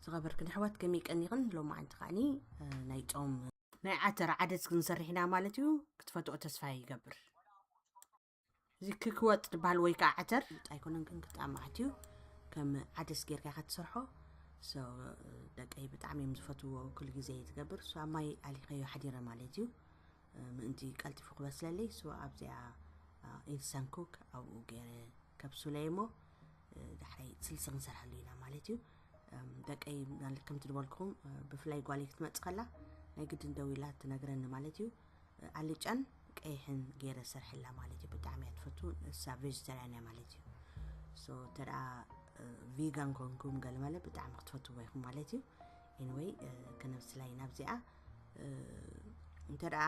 ዝኸበርክን ኣሕዋት ከመይ ቀኒኽን? ሎማዓንቲ ከዓኒ፣ እ፣ ናይ ጾም ናይ ዓተር ዓደስ ክንሰርሕ ኢና ማለት እዩ። ክትፈትኦ ተስፋ ይገብር። እዚ ክክወጥ ዝበሃል ወይ ከዓ ዓተር ኣይኮነን ግን ክጣዕም መዓት እዩ። ከም ዓደስ ጌርካ ኢኻ ትሰርሖ። So፣ ደቀይ ብጣዕሚ እዮም ዝፈትውዎ፣ ኩሉ ግዜ እየ ትገብር። So ኣብ ማይ ኣሊኸዮ ሓዲረ ማለት እዩ። እ፣ ምእንቲ ቀልጢፉ ክበስለለይ። So ኣብዚኣ፣ እ፣ ኢንስታንት ኩክ ኣብኡ ገይረ ከብሱለይ እሞ፣ እ፣ ዳሕራይ ስልሲ ክንሰርሐሉ ኢና ማለት እዩ። እም፣ ደቀይ ማለት ከምቲ ዝበልኩኹም፣ እ፣ ብፍላይ ጓለይ ክትመጽእ ከላ ናይ ግድን ደው ኢላ ትነግረኒ ማለት እዩ። እ፣ ኣልጫን ቀይሕን ገይረ ሰርሐላ ማለት እዩ። ብጣዕሚ እያ ትፈቱ። እሳ ቬጀተርያን እያ ማለት እዩ። So እንተ ደኣ፣ እ፣ ቪጋን ኮንኩም ገለመለ ብጣዕሚ ክትፈትዎ ኢኹም ማለት እዩ። ኤኒወይ፣ እ፣ ከነብስላ ኢና ኣብዚኣ። እ፣ እንተ ደኣ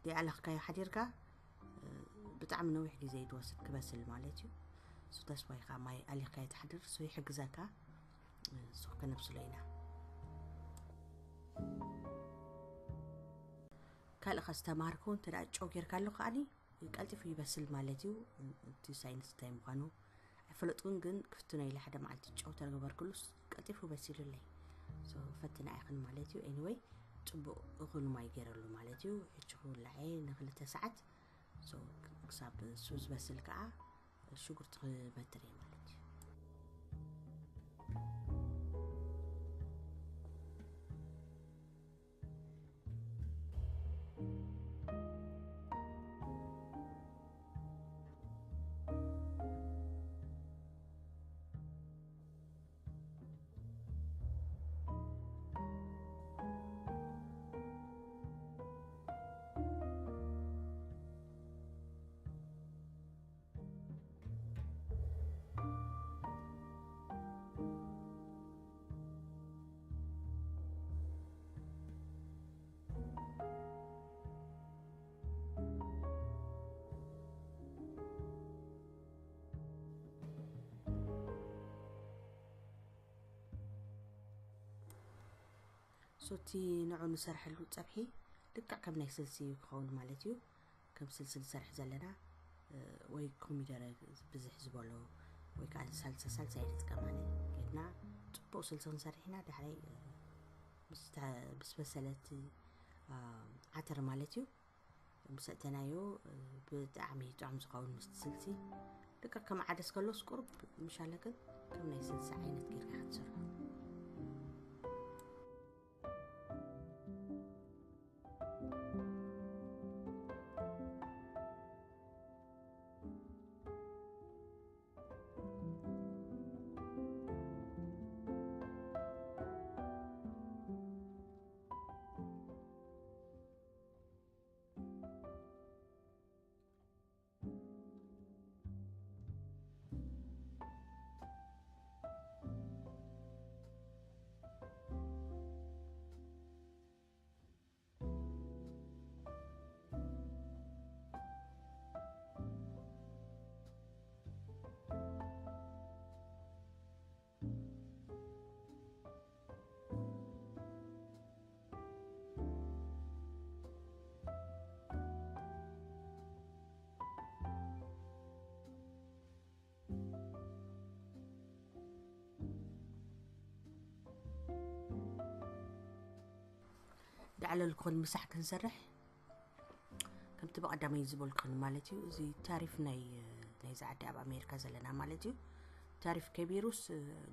ዘይኣለኽካዮ ሓዲርካ፣ እ፣ ብጣዕሚ ነዊሕ ግዜ እዩ ዝወስድ ክበስል ማለት እዩ። So ተስፋ ኢኻ ማይ ኣሊኽካዮ ትሓድር። So ይሕግዘካ። እ፣ So ከነብስሎ ኢና። ካልእ ከስተማርኩ እንተ ደኣ ጨው ጌርካ ኣሎ ከዓኒ ቀልጢፉ ይበስል ማለት እዩ። እቲ ሳይንስ እንታይ ምዃኑ ኣይፈለጥኩን፣ ግን ክፍትኖ ኢለ ሓደ መዓልቲ ጨው ተገበርኩሉስ ቀልጢፉ በሲሉለይ። So ፈትና ኢኽን ማለት እዩ። ኤኒወይ ጽቡቕ እኹል ማይ ገይረሉ ማለት እዩ። ሕጂ ክውላዕ እየ ንክልተ ሰዓት። So ክሳብ እሱ ዝበስል ከዓ ሽጉርቲ ክበትር እየ ማለት እዩ። So እቲ ንዑ ንሰርሐሉ ጸብሒ ልክዕ ከም ናይ ስልሲ ክኸውን ማለት እዩ። ከም ስልሲ ንሰርሕ ዘለና፣ እ፣ ወይ ኮሚደረ ብዝሕ ዝበሎ ወይ ከዓ ሳልሳ፣ ሳልሳ እየ ዝጥቀም ኣነ። ጌድና ጽቡቕ ስልሲ ክንሰርሕ ኢና። ዳሕራይ፣ እ፣ ምስ ተ-፣ ምስ በሰለት፣ እ፣ ዓተር ማለት እዩ። ምስ ኣእተናዮ፣ እ፣ ብጣዕሚ ጥዑም ዝኸውን ምስቲ ስልሲ። ልክዕ ከም ዓደስ ከሎስ ቁሩብ ምሻለ ግን ከም ናይ ስልሲ ዓይነት ጌርካ ክትሰርሖ። ዳዕለል ክኾን ምሳሕ ክንሰርሕ ከምቲ ብቐዳማይ ዝበልኩን ማለት እዩ። እዚ ታሪፍ ናይ፣ ናይዚ ዓዲ ኣብ ኣሜሪካ ዘለና ማለት እዩ። ታሪፍ ከቢሩስ፣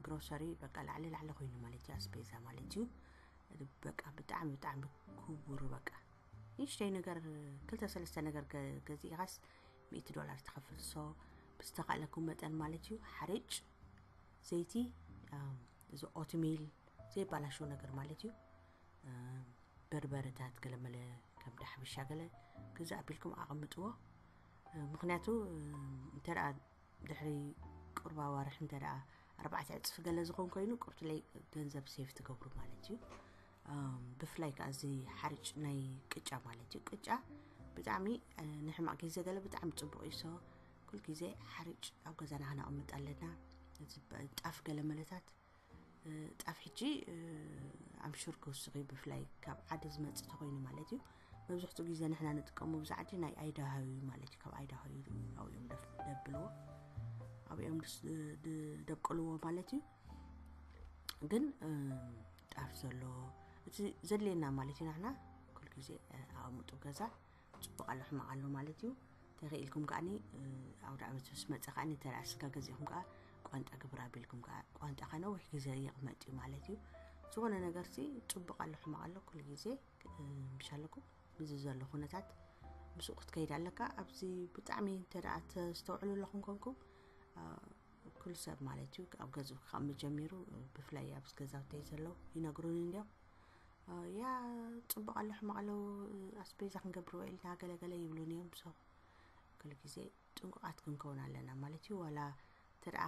ግሮሰሪ በቃ ላዕሊ ላዕሊ ኮይኑ ማለት እዩ። ኣስቤዛ ማለት እዩ። በቃ ብጣዕሚ፣ ብጣዕሚ ክቡር በቃ። ንእሽተይ ነገር፣ ክልተ ሰለስተ ነገር ገ-፣ ገዚእኻስ ሚእቲ ዶላር ትኸፍል። So ብዝተኻእለኩም መጠን ማለት እዩ። ሓርጭ፣ ዘይቲ፣ ኣም፣ እዚ ኦትሚል፣ ዘይባላሸው ነገር ማለት እዩ። ኣም፣ በርበረታት ገለመለ ከም ዳሕብሻ ገለ ግዛእ ኣቢልኩም ኣቐምጥዎ። እ፣ ምኽንያቱ፣ እ፣ እንተ ደኣ ድሕሪ ቁርብ ኣዋርሕ እንተ ደኣ ኣርባዕተ ዕጽፊ ገለ ዝኾን ኮይኑ ቁርትለይ ገንዘብ ሴፍ ትገብሩ ማለት እዩ። ኣም፣ ብፍላይ ከኣ እዚ ሓርጭ ናይ ቅጫ ማለት እዩ። ቅጫ ብጣዕሚ፣ እ፣ ንሕማቕ ግዜ ገለ ብጣዕሚ ጽቡቕ እዩ። So ኩል ግዜ ሓርጭ ኣብ ገዛና ከነቕምጥ ኣለና። እዚ ጣፍ ገለመለታት፣ እ፣ ጣፍ ሕጂ፣ እ፣ ኣምሹር ክውስኽ እዩ፣ ብፍላይ ካብ ዓዲ ዝመጽእ ተኾይኑ ማለት እዩ። መብዛሕትኡ ግዜ ንሕና ንጥቀሞ ኣብዚ ዓዲ ናይ ኣይዳሃዊ ማለት እዩ። ካብ ኣይዳሃዊ ኣብኡ እዮም ደፍ-፣ ደብልዎ። ኣብኡ እዮም ድስ-፣ ድ-፣ ደብቅልዎ ማለት እዩ። ግን ጣፍ ዘሎ እቲ ዘድልየና ማለት እዩ። ናሕና ኩሉ ግዜ ኣቕምጡ ገዛ። ጽቡቕ ኣሎ ሕማቕ ኣሎ ማለት እዩ። ተኽኢልኩም ከዓኒ ኣውደ ዓመት ምስ መፀ ከዓኒ ተራ ስጋ ገዚእኩም ከዓ ቋንጣ ግብር ኣቢልኩም ከዓ ቋንጣ ከነዊሕ ግዜ ይቕመጥ እዩ ማለት እዩ። ዝኾነ ነገር ሲ ጽቡቕ ኣሎ ሕማቕ ኣሎ ኩሉ ግዜ ምሻለኩም። ብዚ ዘሎ ኩነታት ምስኡ ክትከይድ ኣለካ። ኣብዚ ብጣዕሚ እንተ ደኣ ተስተውዕሉ ኣለኹም ኮንኩም ኩሉ ሰብ ማለት እዩ ኣብ ገዝኡ ክቐምጥ ጀሚሩ። ብፍላይ ኣብዚ ገዛውተይ ዘለዉ ይነግሩኒ እንዲዮም። ያ ጽቡቕ ኣሎ ሕማቕ ኣሎ ኣስቤዛ ክንገብር ውዒልና ገለገለ ይብሉን እዮም። ሶ ኩሉ ግዜ ጥንቁቓት ክንከውን ኣለና ማለት እዩ። ዋላ ተደኣ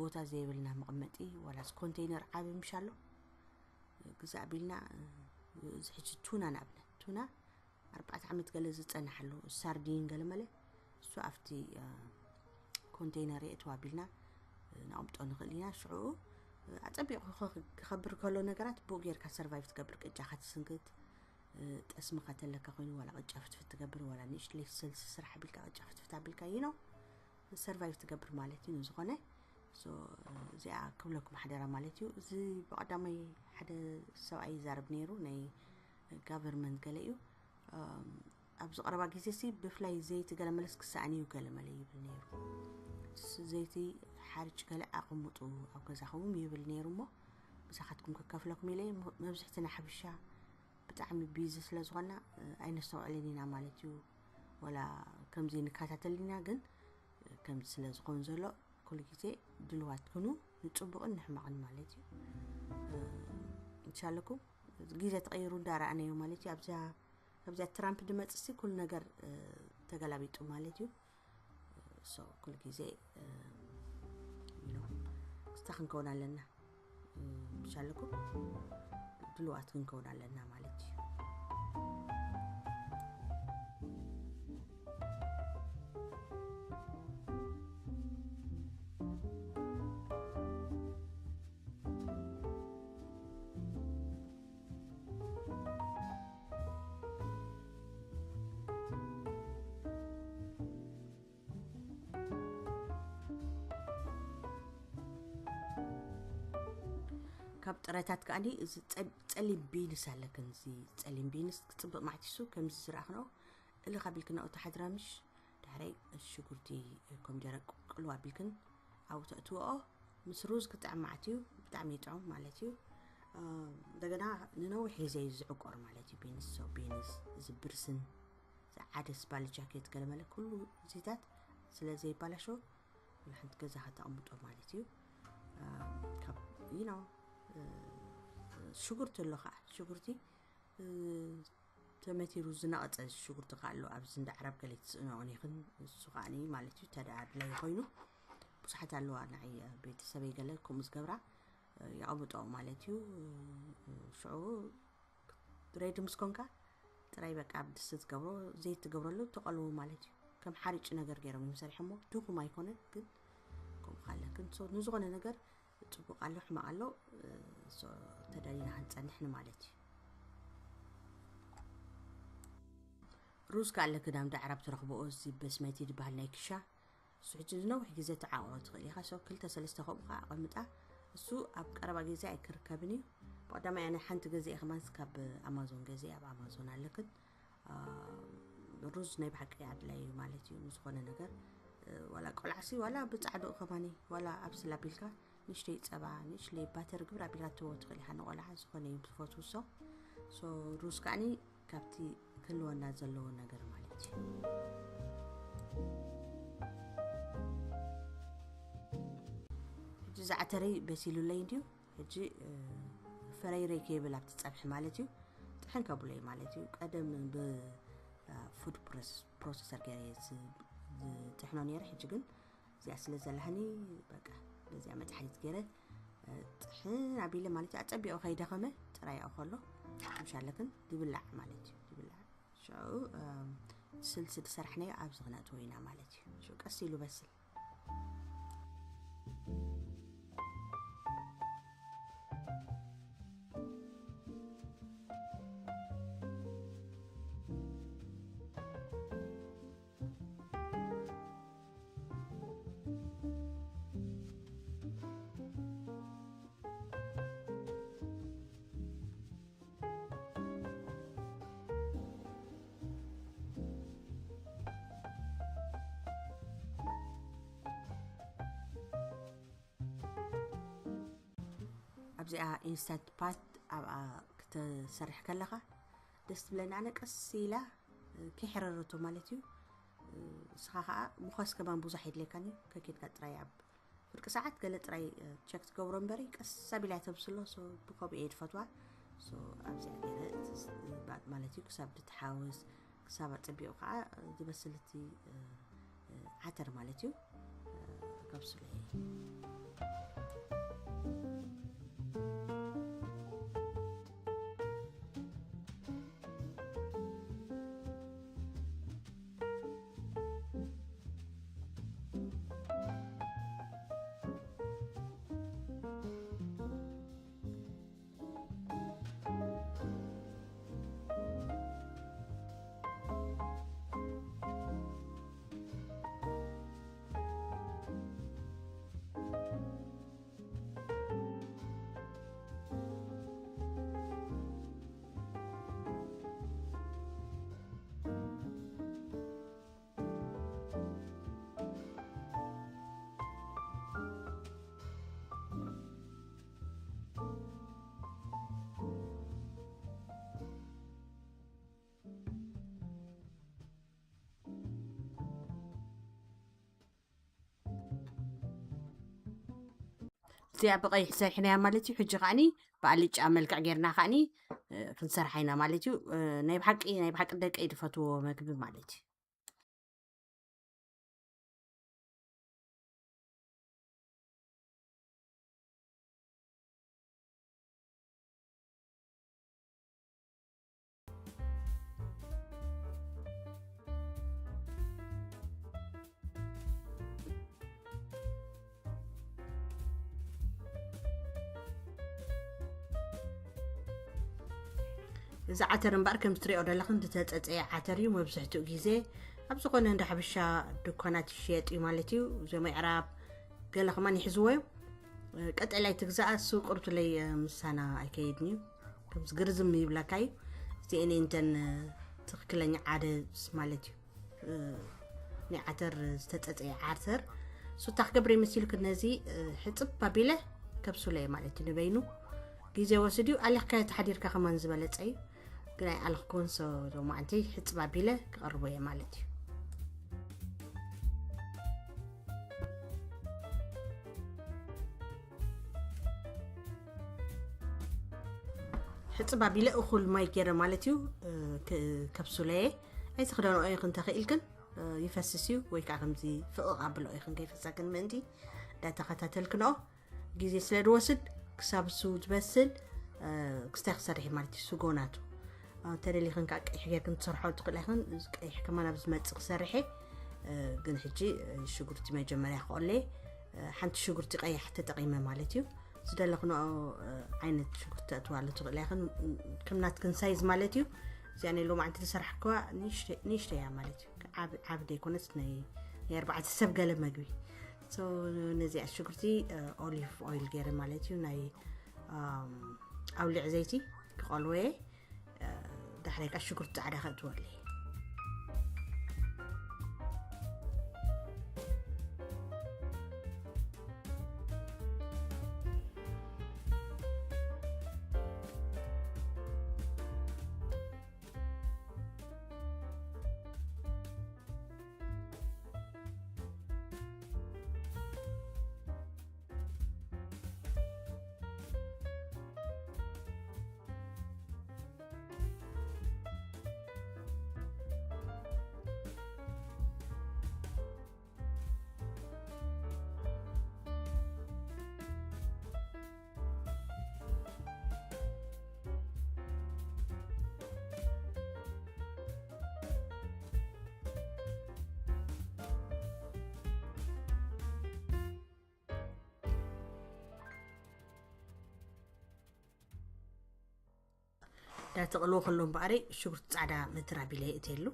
ቦታ ዘይብልና መቐመጢ ዋላስ ኮንቴይነር ዓቢ ምሽ ኣሎ ግዛእ ቢልና እዚ ሕጂ ቱና ንኣብነት ቱና ኣርባዕተ ዓመት ገለ ዝጸንሓሉ ሳርዲን ገለ መለ እሱ ኣብቲ ኮንቴይነር የእትዋ ቢልና ነቕምጦ ንኽእል ኢና። ሽዑ ኣጸቢቑ ክኸብር ከሎ ነገራት ብኡ ጌርካ ሰርቫይቭ ትገብር። ቅጫኻ ትስንክት፣ ጠስምኻ ተለካ ኮይኑ ዋላ ቅጫ ፍትፍት ትገብር፣ ዋላ ንእሽትለይ ሰልሲ ስራሕ ቢልካ ቅጫ ፍትፍት ኣቢልካ ይኖ ሰርቫይቭ ትገብር ማለት እዩ። ንዝኾነ እዚኣ ክብለኩም ሓደራ ማለት እዩ። እዚ ብቐዳማይ ሓደ ሰብኣይ ይዛረብ ነይሩ ናይ ጋቨርንመንት ገለ እዩ። ኣብዚ ቀረባ ግዜ ሲ ብፍላይ ዘይቲ ገለ መለስ ክሰኣን እዩ ገለ መለ ይብል ነይሩ። ዘይቲ ሓርጭ ገለ ኣቐምጡ ኣብ ገዛኹም ይብል ነይሩ እሞ ምሳኻትኩም ከካፍለኩም ኢለ። መብዝሕትና ሓብሻ ብጣዕሚ ቢዚ ስለ ዝኾና ኣይነስተውዕልን ኢና ማለት እዩ። ወላ ከምዚ ንከታተል ኢና ግን ከምዚ ስለ ዝኾን ዘሎ ኩሉ ግዜ ድልዋት ኩኑ ንጽቡቕን ንሕማቕን ማለት እዩ። እንሻለኩም ግዜ ተቐይሩ እንዳረኣናዮ ማለት እዩ። ኣብዛ ኣብዚኣ ትራምፕ ድመጽሲ ኩሉ ነገር ተገላቢጡ ማለት እዩ። ሶ ኩሉ ግዜ ኢሎ ክስታ ክንከውን ኣለና። ምሻለኩም ድልዋት ክንከውን ኣለና ማለት እዩ። ካብ ጥረታት ከኣኒ እዚ ጸሊም ቢንስ ኣለክን። እዚ ጸሊም ቢንስ ክጽብቕ ማዕቲሱ ከምዚ ዝረኣኽንኦ እልኻ ቢልክን ኣብኡ ተሓድራ ምሽ። ዳሕራይ ሽጉርቲ ኮሚደረ ቅልዋ ቢልክን ኣብኡ ተእትወኦ። ምስ ሩዝ ክጥዕም ማዕት እዩ። ብጣዕሚ ይጥዑም ማለት እዩ። እንደገና ንነዊሕ ግዜ እዩ ዝዕቆር ማለት እዩ። ቢንስ ሶ ቢንስ እዚ ብርስን ዓደስ ባለ ጃኬት ገለመለ ኩሉ እዚታት ስለ ዘይባላሾ ኩሉ ሓንቲ ገዛ ከተቐምጦ ማለት እዩ። ካብ you know ሽጉርቲ ኣሎ ከዓ ሽጉርቲ ተመቲሩ ዝነቐፀ ሽጉርቲ ከዓ ኣሎ። ኣብዚ እንዳ ዓረብ ገለ ትስእኖ ኦኒኽን እሱ ከዓ ማለት እዩ ተደኣ ኣድላይ ኮይኑ ብዙሓት ኣለዋ። ንዓይ ቤተሰበይ ገለ ከምኡ ዝገብራ ይቐምጦ ማለት እዩ። ሽዑ ሬዲ ምስ ኮንካ ጥራይ በቃ ኣብ ድስቲ ትገብሮ ዘይት ትገብረሉ ትቐልዎ ማለት እዩ። ከም ሓሪጭ ነገር ገይሮም እዮም ሰሪሖሞ። ድኹም ኣይኮነን ግን ከምኡ ካለክን ንዝኾነ ነገር ጽቡቕ ኣሎ ሕማቕ ኣሎ። ተዳሊና ክንጸንሕ ንማለት እዩ። ሩዝ ከኣለ ክዳም ዳዕራብ ትረኽብኦ እዚ በስመቲ ዝበሃል ናይ ክሻ እሱ ሕጂ ዝነውሕ ግዜ ተዓቕሮ ትኽእል ኢኻ። ሰው ክልተ ሰለስተ ከምኡ ከዓ ኣቐምጣ። እሱ ኣብ ቀረባ ግዜ ኣይክርከብን እዩ። ብቐዳማይ ኣነ ሓንቲ ገዜ ከማንስ ካብ ኣማዞን ገዜ ኣብ ኣማዞን ኣለክን ሩዝ ናይ ብሓቂ ኣድላይ እዩ ማለት እዩ። ንዝኾነ ነገር ዋላ ቆልዓሲ ዋላ ብፃዕድኡ ከማኒ ዋላ ኣብስል ኣቢልካ ንእሽተይ ፀባ ንእሽለይ ባተር ግብር ኣቢልካ ትቦ ትኽእል ኢኻ። ንቆልዓ ዝኾነ እዮም ዝፈትዉ። ሶ ሩዝ ከዓኒ ካብቲ ክህልወና ዘለዎ ነገር ማለት እዩ። ሕጂ ዝዓተረይ በሲሉለይ እንድዩ። ሕጂ ፈረይረይ ከይብል ኣብቲ ፀብሒ ማለት እዩ። ጥሕን ከብለይ ማለት እዩ። ቀደም ብፉድ ፕሮሰሰር ገይረ ዝጥሕኖ ነይረ። ሕጂ ግን እዚኣ ስለ ዘለሃኒ በቃ በዚኣ መድሓኒት ገይረ ጥሕን ኣቢለ ማለት እዩ። ኣፀቢቑ ከይደኸመ ጥራይ ከሎ ምሻለክን ድብላዕ ማለት እዩ። ድብላዕ ሽዑ ስልሲ ዝሰራሕናዮ ኣብዚ ክነእትዎ ኢና ማለት እዩ። ሽዑ ቀስ ኢሉ በስል። እዚኣ ኢንስታንት ፓት ኣብኣ ክትሰርሕ ከለኻ ደስ ትብለኒ። ኣነ ቀስ ኢላ፣ እ፣ ከይሕረረቶ ማለት እዩ። እ፣ ንስኻ ኸዓ ምዃስ ከማን ብዙሕ የድልየካን እዩ። ከኬድካ ጥራይ ኣብ ፍርቂ ሰዓት ገለ ጥራይ፣ እ፣ ቸክ ትገብሮ እምበሪ ቀስ ኣቢላ እያ ተብስሎ። ሶ ብከምኡ እየ ዝፈትዋ። ሶ ኣብዚኣ ገይረ፣ እ፣ ባ-፣ ማለት እዩ ክሳብ ድትሓውስ፣ ክሳብ ኣጸቢቑ ኸዓ፣ እ፣ ዝበስል እቲ፣ እ፣ እ፣ ዓተር ማለት እዩ። እ፣ ከብስሎ እየ። እዚኣ ብቐይሕ ሰሪሕናያ ማለት እዩ። ሕጂ ከዓኒ ብኣልጫ መልክዕ ጌርና ከዓኒ፣ እ፣ ክንሰርሓ ኢና ማለት እዩ። እ፣ ናይ ብሓቂ፣ ናይ ብሓቂ ደቀይ ዝፈትዎ መግቢ ማለት እዩ። እዚ ዓተር እምበኣር ከም ትሪኦ ዘለኽን ዝተጸጸየ ዓተር እዩ። መብዝሕትኡ ግዜ ኣብ ዝኾነ እንዳ ሕብሻ ድኳናት ይሽየጥ እዩ ማለት እዩ። እዞም ኣዕራብ ገለ ከማን ይሕዝዎ እዮም። ቀጠላይ ትግዛኣ እሱ ቅርቱለይ ምሳና ኣይከይድን እዩ። ከምዚ ግርዝም ይብለካ እዩ። እዚአን እየን እተን ትኽክለኛ ዓደስ ማለት እዩ። እ፣ ናይ ዓተር ዝተጸጸየ ዓተር። እሱ እንታይ ክገብር እየ መሲልክ ነዚ፣ እ፣ ሕጽብ ኣቢለ ከብስሎ እየ ማለት እዩ ንበይኑ። ግዜ ወስድ እዩ። ኣሊኽካዮ ተሓዲርካ ከማን ዝበለጸ እዩ። ግን ኣይኣለኽኩን፣ ሶ ሎማዓንቲ ሕጽብ ኣቢለ ክቐርቦ እየ ማለት እዩ። ሕጽብ ኣቢለ እኹል ማይ ገይረ ማለት እዩ፣ እ፣ ክ-፣ ከብስሎ እየ። ኣይትኽደንኦ ኢኽን እንተኽኢልክን፣ እ፣ ይፈስስ እዩ፣ ወይ ከዓ ከምዚ ፍቕቕ ኣብሎ ኢኽን ከይፈሰክን ምእንቲ እንዳተኸታተልክንኦ። ግዜ ስለ ዝወስድ ክሳብ እሱ ዝበስል፣ እ፣ ክስታይ ክሰርሕ ማለት እዩ፣ ስጎ ናቱ። እ፣ ተደሊኽን ከዓ ቀይሕ ጌርክን ትሰርሖ ትኽእላ ኢኽን። እዚ ቀይሕ ከማን ኣብ ዝመጽእ ክሰርሕ እየ። እ፣ ግን ሕጂ፣ እ፣ ሽጉርቲ መጀመርያ ክቐሎ እየ። እ፣ ሓንቲ ሽጉርቲ ቀያሕ ተጠቒመ ማለት እዩ። ዝደለኽንኦ፣ እ፣ ዓይነት ሽጉርቲ ተእትዋሉ ትኽእላ ኢኽን፣ ከም ናትክን ሳይዝ ማለት እዩ። እዚኣ ናይ ሎማዓንቲ ዝሰራሕክዋ ንእሽተ-፣ ንእሽተይ እያ ማለት እዩ። ዓብ-፣ ዓቢ ዘይኮነስ ናይ፣ ናይ ኣርባዕተ ሰብ ገለ መግቢ። ሶ፣ ነዚኣ ሽጉርቲ፣ እ፣ ኦሊቭ ኦይል ገይረ ማለት እዩ። ናይ፣ ኣም፣ ኣውሊዕ ዘይቲ ክቐልዎ እየ። እ፣ ዳሕራይ ከዓ ሽጉርቲ ጻዕዳ ከእትወሉ እየ። ዳተቕልዎ ከሎ እምበኣረይ ሽጉርቲ ጻዕዳ ምትር ኣቢለ የእትየሉ።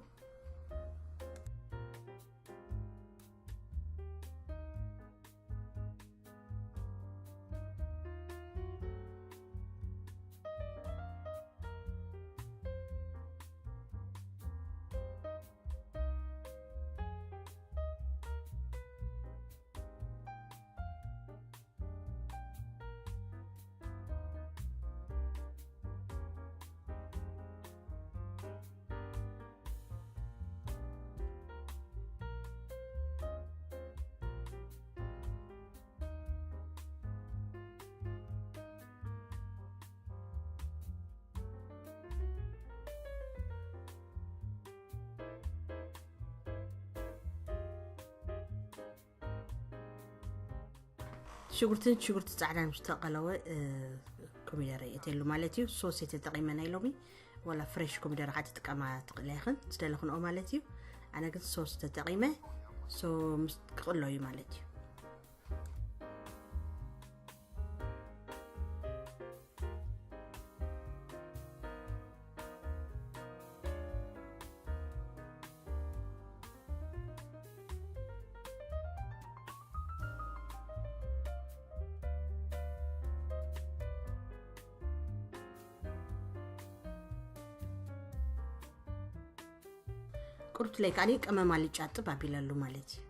ሽጉርትን ሽጉርቲ ጻዕዳን ምስ ተቐለወ፣ እ፣ ኮሚደረ የእትየሉ ማለት እዩ። ሶስ እየ ተጠቒመ ናይ ሎሚ። ዋላ ፍሬሽ ኮሚደረ ከዓ ትጥቀማ ትኽእላ ኢኽን፣ ዝደለኽንኦ ማለት እዩ። ኣነ ግን ሶስ ተጠቒመ፣ ሶ ምስ ክቕሎ እዩ ማለት እዩ። ቁርብት ለይ ከዓኒ ቀመም ኣልጫ ጥብ ኣቢለሉ ማለት እዩ።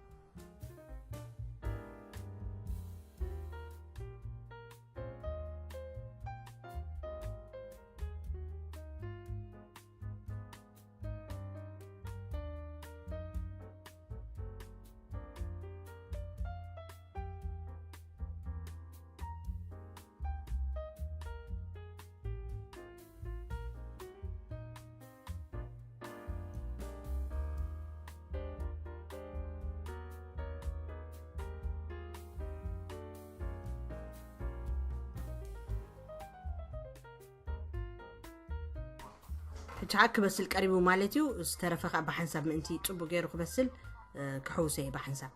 ሕጂ ከዓ ክበስል ቀሪቡ ማለት እዩ። ዝተረፈ ከዓ ብሓንሳብ ምእንቲ ፅቡቅ ገይሩ ክበስል፣ እ፣ ክሕውሶ እየ ብሓንሳብ።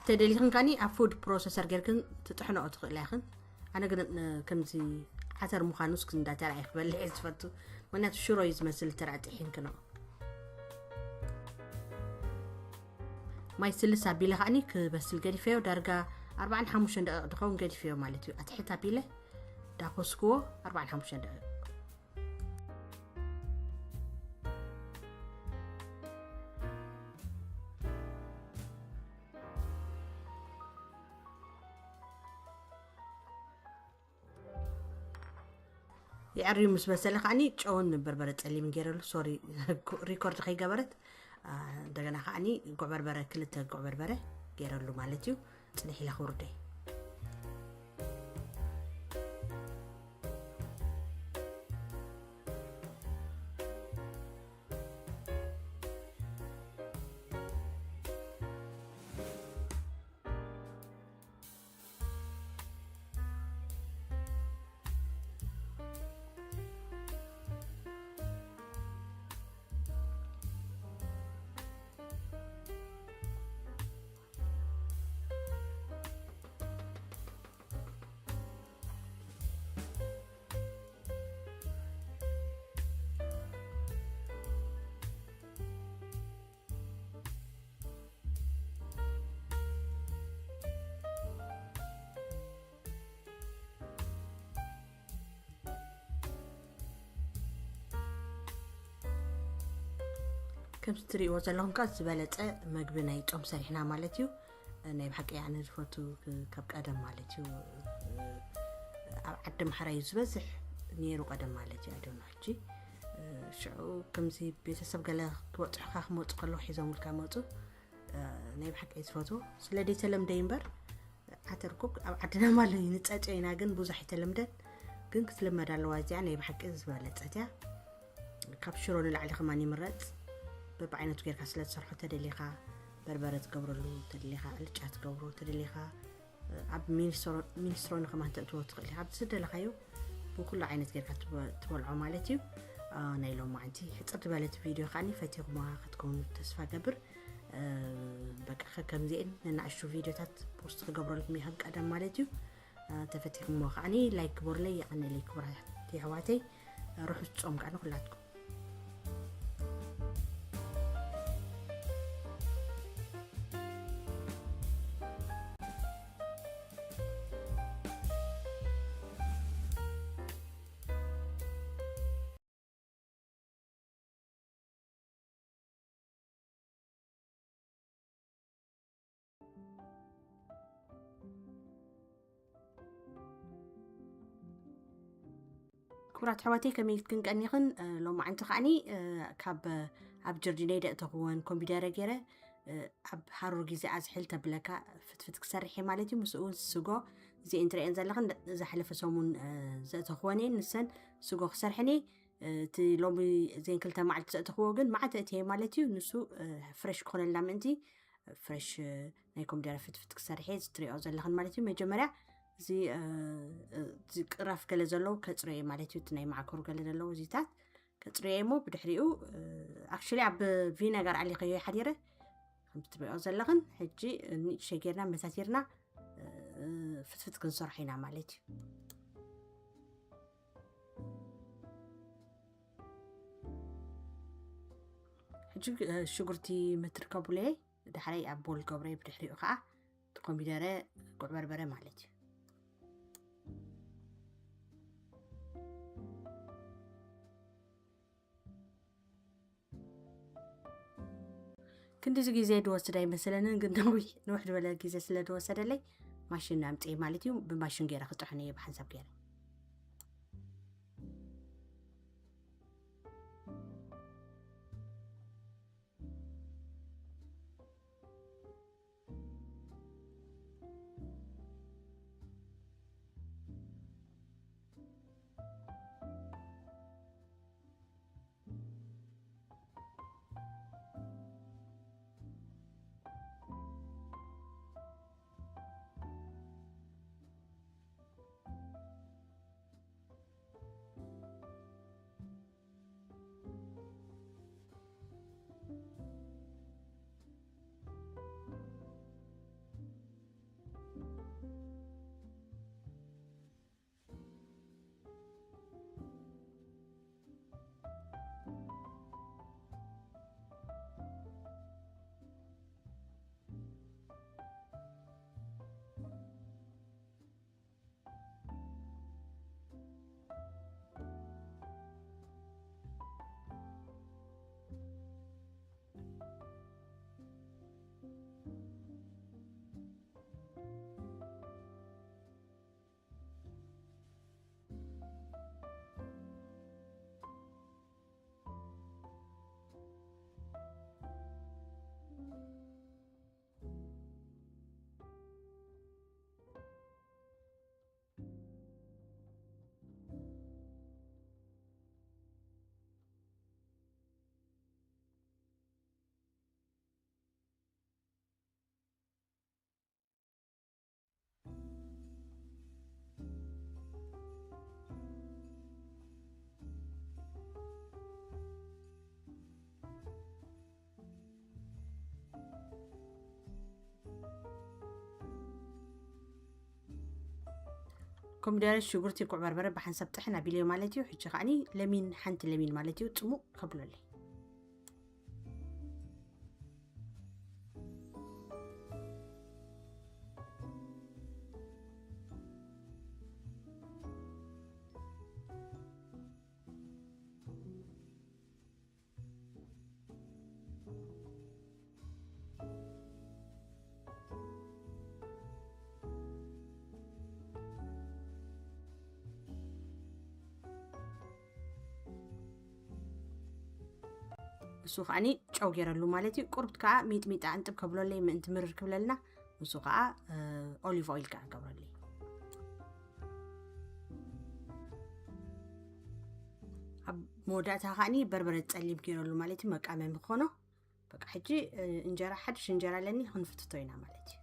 ተደሊኽን ካኒ ኣብ ፉድ ፕሮሰሰር ጌርክን ትጥሕንኦ ትኽእላ ኢኽን። ኣነ ግን፣ እ፣ ከምዚ ዓተር ምዃኑ እስክ እንዳተራእየ ክበልዕ እየ ዝፈቱ። ምኽንያቱ ሽሮ እዩ ዝመስል፣ ተራ ጥሒንክኖ። ማይ ስልስ ኣቢለ ከዓኒ ክበስል ገዲፈዮ፣ ዳርጋ ኣርባዓን ሓሙሽተን ደቂቕ ድኸውን ገዲፈዮ ማለት እዩ። ኣትሕት ኣቢለ ዳኮስክዎ ኣርባዓን ሓሙሽተን ደቂቕ። የዕርዩ ምስ በሰለ ከዓኒ ጨውን በርበረ ጸሊም ገይረሉ። ሶሪ፣ ሪኮርድ ከይገበረት፣ አ፣ እንደገና ከዓኒ ጉዕ በርበረ፣ ክልተ ጉዕ በርበረ ገይረሉ ማለት እዩ። ጽንሕ ኢለ ክውርደይ። ከምዚ ትርእይዎ ዘለኹም ከኣ ዝበለጸ መግቢ ናይ ጾም ሰሪሕና ማለት እዩ። ናይ ብሓቂ ኣነ ዝፈቱ ካብ ቀደም ማለት እዩ። ኣብ ዓዲ ኣምሓራ እዩ ዝበዝሕ ነይሩ ቀደም ማለት እዩ። ኣዶኖ ሕጂ ሽዑ ከምዚ ቤተሰብ ገለ ክበጽሑኻ ክመጹ ከለዉ ሒዞምልካ መጹ። ናይ ብሓቂ እየ ዝፈትዎ። ስለ ዘይተለምደ እዩ እምበር፣ ዓተር እኮ ኣብ ዓድና ማለት እዩ፣ ንጸጽዮ ኢና፣ ግን ብዙሕ ኣይተለምደን። ግን ክትልመድ ኣለዋ እዚኣ፣ ናይ ብሓቂ ዝበለጸት እያ። ካብ ሽሮ ንላዕሊ ከማን ይምረጽ። በብዓይነቱ ጌርካ ስለ ትሰርሖ፣ ተደሊኻ በርበረ ትገብረሉ፣ ተደሊኻ ኣልጫ ትገብሮ፣ ተደሊኻ ኣብ ሚኒስትሮ-፣ ሚኒስትሮኒ ከማን ተእትዎ ትኽእል ኢኻ። ኣብ ዝደለኻዮ ብኩሉ ዓይነት ጌርካ ትበ-፣ ትበልዖ ማለት እዩ። አ፣ ናይ ሎማዓንቲ ሕጽር ዝበለት ቪድዮ ከዓኒ ፈቲኹምዋ ክትከውኑ ተስፋ ገብር። እ፣ በቃ ከከምዚኤን ነናእሽቱ ቪድዮታት ፖስት ክገብረልኩም እየ ከም ቀደም ማለት እዩ። እ፣ ተፈቲኹምዎ ከዓኒ ላይክ ግበሩለይ፣ የቐንየለይ ክቡራት የሕዋተይ። ርሑስ ጾም ከኣ ንኹላትኩም። ክቡራት ኣሕዋተይ፣ ከመይ ክንቀኒኽን? እ፣ ሎማዓንቲ ከዓኒ፣ እ፣ ካብ፣ እ፣ ኣብ ጀርዲነይ ደእተኽወን ኮምፒደረ ገይረ፣ እ፣ ኣብ ሃሩር ግዜ ኣዝሕል ተብለካ ፍትፍት ክሰርሕ እየ ማለት እዩ። ምስኡ እውን ስጎ፣ እዚኤን ትርእየን ዘለኽን ደ-፣ ዝሓለፈ ሰሙን፣ እ፣ ዘእተኽወን እየን። ንሰን ስጎ ክሰርሐን እየ። እ፣ እቲ ሎሚ እዚኤን ክልተ መዓልቲ ዘእተኽዎ ግን መዓት እየ ማለት እዩ። ንሱ፣ እ፣ ፍሬሽ ክኾነልና ምእንቲ፣ ፍሬሽ፣ እ፣ ናይ ኮሚደረ ፍትፍት ክሰርሕ እየ። እዚ ትሪኦ ዘለኽን ማለት እዩ። መጀመርያ እዚ፣ እ፣ እ፣ እዚ ቅራፍ ገለ ዘለዎ ከጽርዮ እየ ማለት እዩ። እቲ ናይ ማዕኮር ገለ ዘለዎ እዚታት ከጽርዮ እየ እሞ ብድሕሪኡ፣ እ፣ ኣክቹሊ ኣብ ቪነጋር ኣሊኸዮ እየ ሓዲረ። ከምቲ ትሪኦ ዘለኽን ሕጂ ንእሽተይ ጌርና መታቲርና፣ እ፣ ፍትፍት ክንሰርሖ ኢና ማለት እዩ። ሕጂ፣ እ፣ ሽጉርቲ ምትርከቡለይ ዳሕራይ ኣብ ቦል ገብረ ብድሕሪኡ ከዓ እቲ ኮሚደረ ጉዕ በርበረ ማለት እዩ። ክንዲዚ ግዜ ድወስድ ኣይመሰለንን፣ ግን ነዊሕ፣ ንውሕ ዝበለ ግዜ ስለ ድወሰደለይ ማሽን ኣምፅኤ ማለት እዩ። ብማሽን ገይረ ክጥሕን እየ ብሓንሳብ ገይረ። ኮሚደረ፣ ሽጉርቲ፣ ጉዕ በርበረ ብሓንሳብ ጥሕን ኣቢለዮ ማለት እዩ። ሕጂ ከዓኒ ለሚን፣ ሓንቲ ለሚን ማለት እዩ፣ ጽሙቕ ከብለለይ። እሱ ከዓኒ ጨው ገይረሉ ማለት እዩ። ቁርብት ከዓ ሚጥሚጣ እንጥብ ከብለለይ ምእንቲ ምርር ክብለልና፣ ንሱ ከዓ፣ እ፣ ኦሊቭ ኦይል ከዓ ገብረለይ። ኣብ መወዳእታ ከዓኒ በርበረ ጸሊም ገይረሉ ማለት እዩ፣ መቃመሚ ክኾኖ። በቃ ሕጂ፣ እ፣ እንጀራ፣ ሓድሽ እንጀራ ኣለኒ፣ ክንፍትቶ ኢና ማለት እዩ።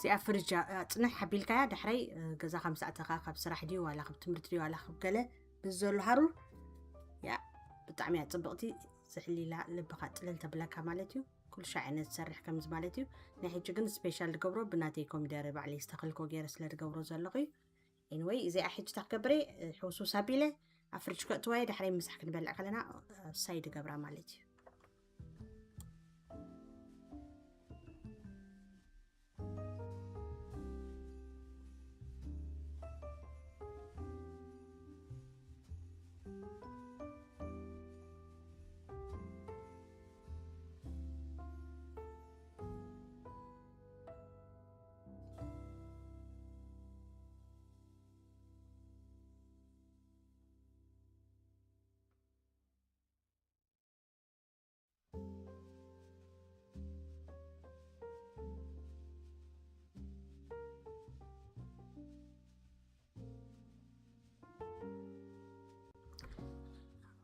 እዚኣ ፍርጃ ጽንሕ ሓቢልካያ ዳሕራይ ገዛ ከም ሰዓተኻ ካብ ስራሕ ድዩ ዋላ ካብ ትምህርቲ ድዩ ዋላ ካብ ገለ ብዘሎ ሃሩር ያ ብጣዕሚ እያ ጽብቕቲ። ዝሕሊላ ልብኻ ጥልል ተብለካ ማለት እዩ። ኩሉ ሻዕ ዓይነት ዝሰርሕ ከምዚ ማለት እዩ። ናይ ሕጂ ግን ስፔሻል ዝገብሮ ብናተይ ኮሚደረ ባዕለይ ዝተኸልኮ ገይረ ስለ ዝገብሮ ዘለኹ እዩ። Anyway እዚኣ ሕጂ ታክገብረ ሕውሱስ ኣቢለ ኣብ ፍርጅ ከእትዋየ ዳሕራይ ምሳሕ ክንበልዕ ከለና ሳይድ ገብራ ማለት እዩ።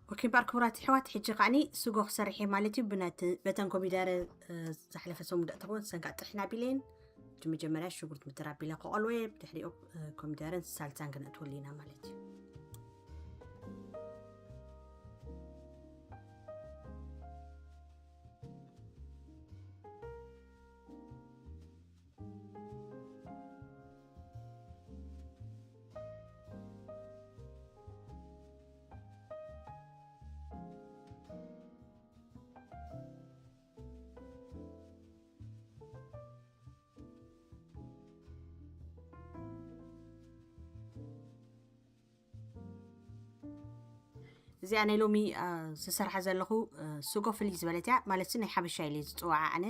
ኦኬ ባር ክቡራት ኣሕዋት ሕጂ ከዓኒ ስጎ ክሰርሕ እየ ማለት እዩ። ብነቲ በተን ኮሚደረ ዝሓለፈ ሰሙን ደእተኽወን ሰንካ ጥሕና ቢለየን እቲ መጀመርያ ሽጉርት ምትር ኣቢለ ከቐልወ ድሕሪኡ ኮሚደረን ሳልሳን ክነእትወሉ ኢና ማለት እዩ። እዚኣ ናይ ሎሚ ዝሰርሓ ዘለኹ ስጎ ፍልይ ዝበለት እያ ማለት ናይ ሓበሻ ኢለ ዝፅዋዓ ኣነ።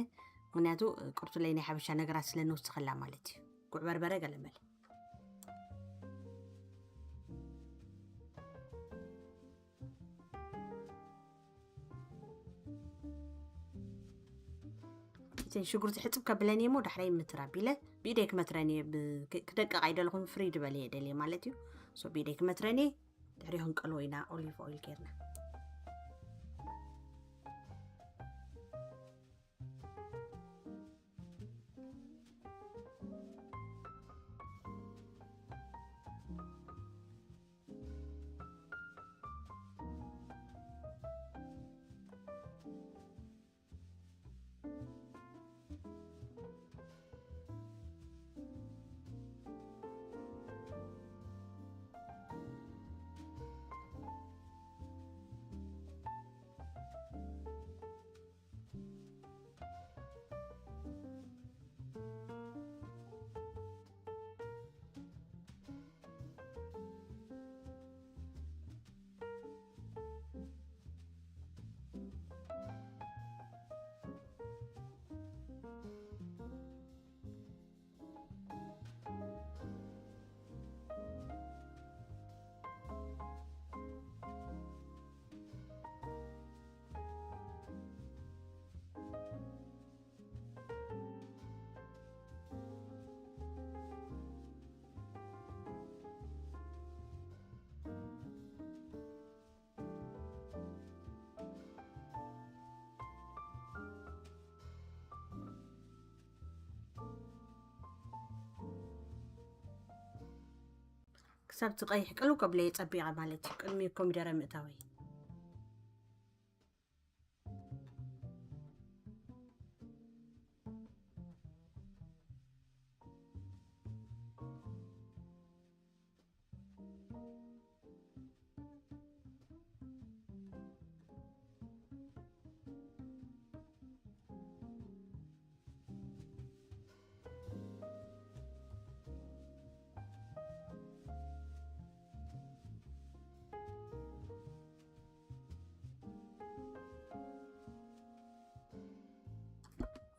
ምክንያቱ ቅርቱለይ ናይ ሓበሻ ነገራት ስለ ንውስኸላ ማለት እዩ። ጉዕ በርበረ ገለመለ እተን ሽጉርቲ ሕፅብ ከብለን እየ ሞ ዳሕራይ ምትር ኣቢለ ብኢደይ ክመትረን እየ። ክደቅቕ ኣይደለኹን ፍሪ ዝበለ እየ ደልየ ማለት እዩ። ሶ ብኢደይ ክመትረን እየ። ድሕሪ ክንቀልዎ ኢና ኦሊቭ ኦይል ጌርና። ክሳብ ትቐይሕ ቅልው ከብለየ ጸቢቐ ማለት እዩ ቅድሚ ኮሚደረ ምእታወይ።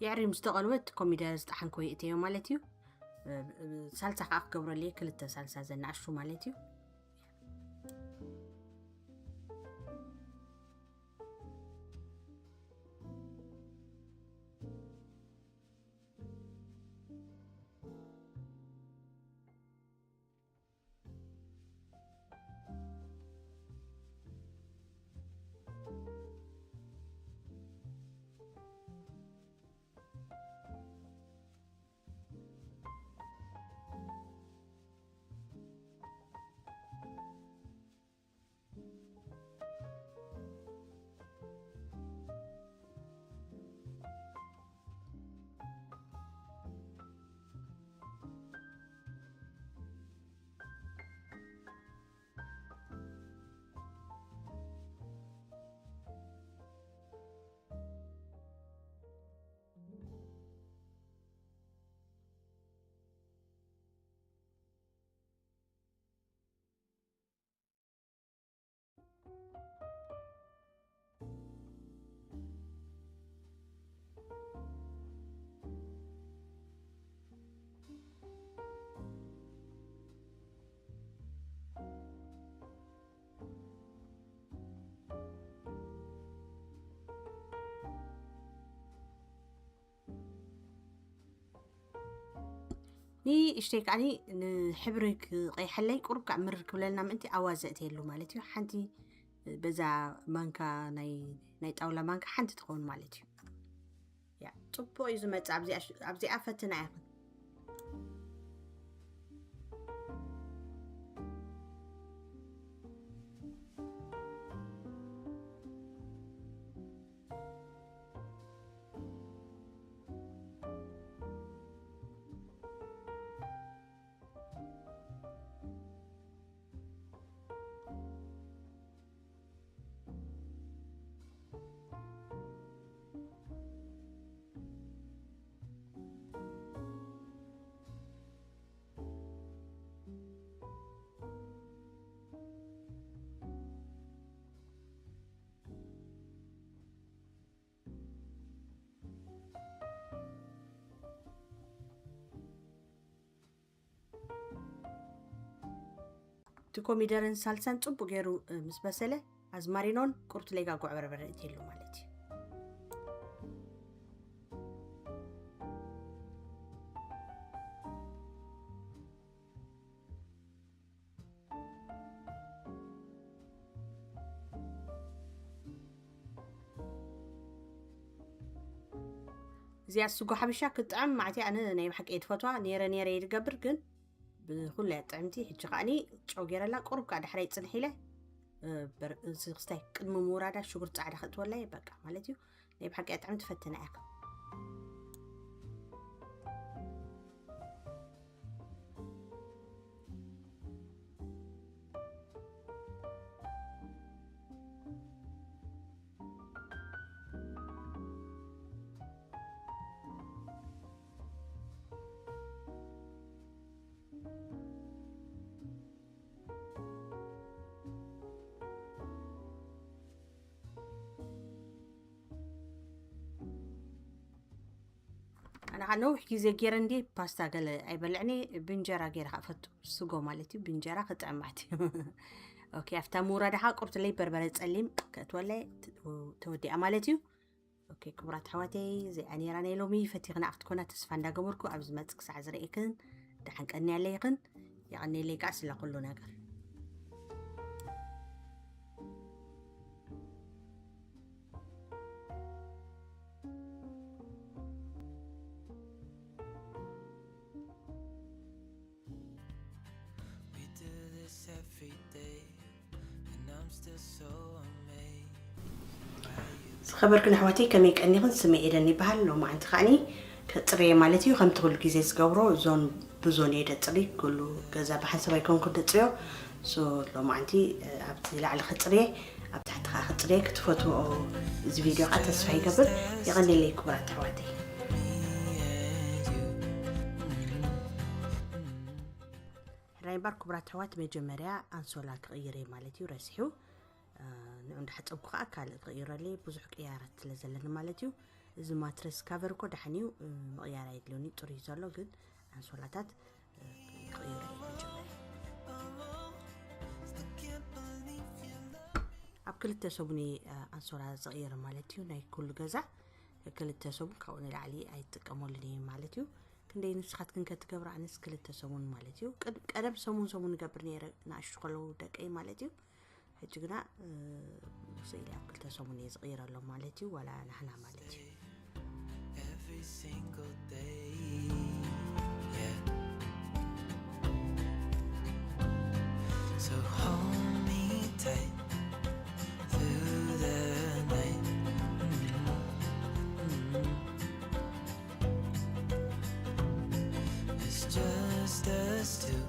የዕሪ ምስ ተቐልወት ኮሚደረ ዝጠሓንኮ ይእተዮ ማለት እዩ። ሳልሳ ከዓ ክገብረሉ እየ ክልተ ሳልሳ ዘናእሹ ማለት እዩ። እሽተይ ከዓኒ ንሕብሪ ክቐይሐለይ ቁሩብ ከዓ ምርር ክብለልና ምእንቲ ኣዋዘ እተየሉ ማለት እዩ። ሓንቲ በዛ ማንካ ናይ ናይ ጣውላ ማንካ ሓንቲ ትኸውን ማለት እዩ። ያ ጽቡቕ እዩ ዝመጽእ። ኣብዚኣ ሽ- ኣብዚኣ ፈትና ኢኹን። እቲ ኮሚደርን ሳልሳን ጽቡቅ ገይሩ ምስ በሰለ ኣዝማሪኖን ቁርት ለይጋ ጉዕ በርበረ እትሉ ማለት እዩ። እዚኣ ስጎ ሓበሻ ክትጥዕም ማዕቲ ኣነ ናይ ብሓቂ እየ ትፈትዋ ነይረ ነይረ እየ ዝገብር ግን ብኩሉ እያ ጥዕምቲ። ሕጂ ከዓኒ ጨው ገይረላ ቁሩብ ከዓ ዳሕራይ ፅንሕ ኢለ ክስታይ ቅድሚ ምውራዳ ሽጉርቲ ፃዕዳ ከእትወላ እየ በቃ ማለት እዩ። ናይ ብሓቂ እያ ጥዕምቲ ፈትና እያ። ኣነ ከዓ ነዊሕ ግዜ ገይረ እንዲ ፓስታ ገለ ኣይበልዕኒ ብእንጀራ ገይረ ከዓ ፈቱ ስጎ ማለት እዩ ብእንጀራ ክጥዕም ማለት እዩ። ኦኬ ኣብታ ምውራዳ ከዓ ቁርትለይ በርበረ ፀሊም ከእትወለይ ተወዲኣ ማለት እዩ። ኦኬ ክቡራት ኣሕዋተይ እዚኣ ነይራ ናይ ሎሚ ፈቲኽና ክትኮና ተስፋ እንዳገበርኩ ኣብ ዝመፅእ ክሳዕ ዝርእክን ደሓን ቀንያለይኽን። የቐንየለይ ከዓ ስለ ኩሉ ነገር። We do this every day, and I'm still so amazed by you. ዝኸበርክን ኣሕዋተይ ከመይ ቀኒኽን? ስመይ ኤደን ይበሃል። ሎማዓንቲ ከዓኒ ከፅርየ ማለት እዩ። ከምቲ ኩሉ ግዜ ዝገብሮ ዞን ብዞን እየ ደፅሪ። ኩሉ ገዛ ብሓንሳብ ኣይኮንኩን ደፅርዮ። ሶ ሎማዓንቲ ኣብቲ ላዕሊ ከፅርየ ኣብ ታሕቲ ከዓ ከፅርየ ክትፈትዎ እዚ ቪድዮ ከዓ ተስፋ ይገብር። የቐንየለይ ክቡራት ኣሕዋተይ። ሕራይ እምበር ክቡራት ኣሕዋት መጀመርያ ኣንሶላ ክቕይር እየ ማለት እዩ ረሲሑ። ንዑ እንዳሓፀብኩ ከዓ ካልእ ክቕይረለይ ብዙሕ ቅያራት ስለ ዘለኒ ማለት እዩ። እዚ ማትረስ ካቨር እኮ ደሓን እዩ፣ ምቕያር ኣይድልዮን እዩ፣ ፅሩይ ዘሎ ግን ኣንሶላታት ክቕይሮ እየ መጀመርያ። ኣብ ክልተ ሰሙን እየ ኣንሶላ ዝቕይር ማለት እዩ። ናይ ኩሉ ገዛ ክልተ ሰሙን ካብኡ ንላዕሊ ኣይትጥቀመሉን እየ ማለት እዩ። ክንደይ ንስኻትክን ከትገብራ ኣነስ ክልተ ሰሙን ማለት እዩ። ቀደም ሰሙን ሰሙን ገብር ነይረ ንኣሽቱ ከለዉ ደቀይ ማለት እዩ። ሕጂ ግና ስኢለ ኣብ ክልተ ሰሙን እየ ዝቕይረሎም ማለት እዩ። ዋላ ናህና ማለት እዩ። Every single day, yeah. So hold me tight through the night. It's just us two.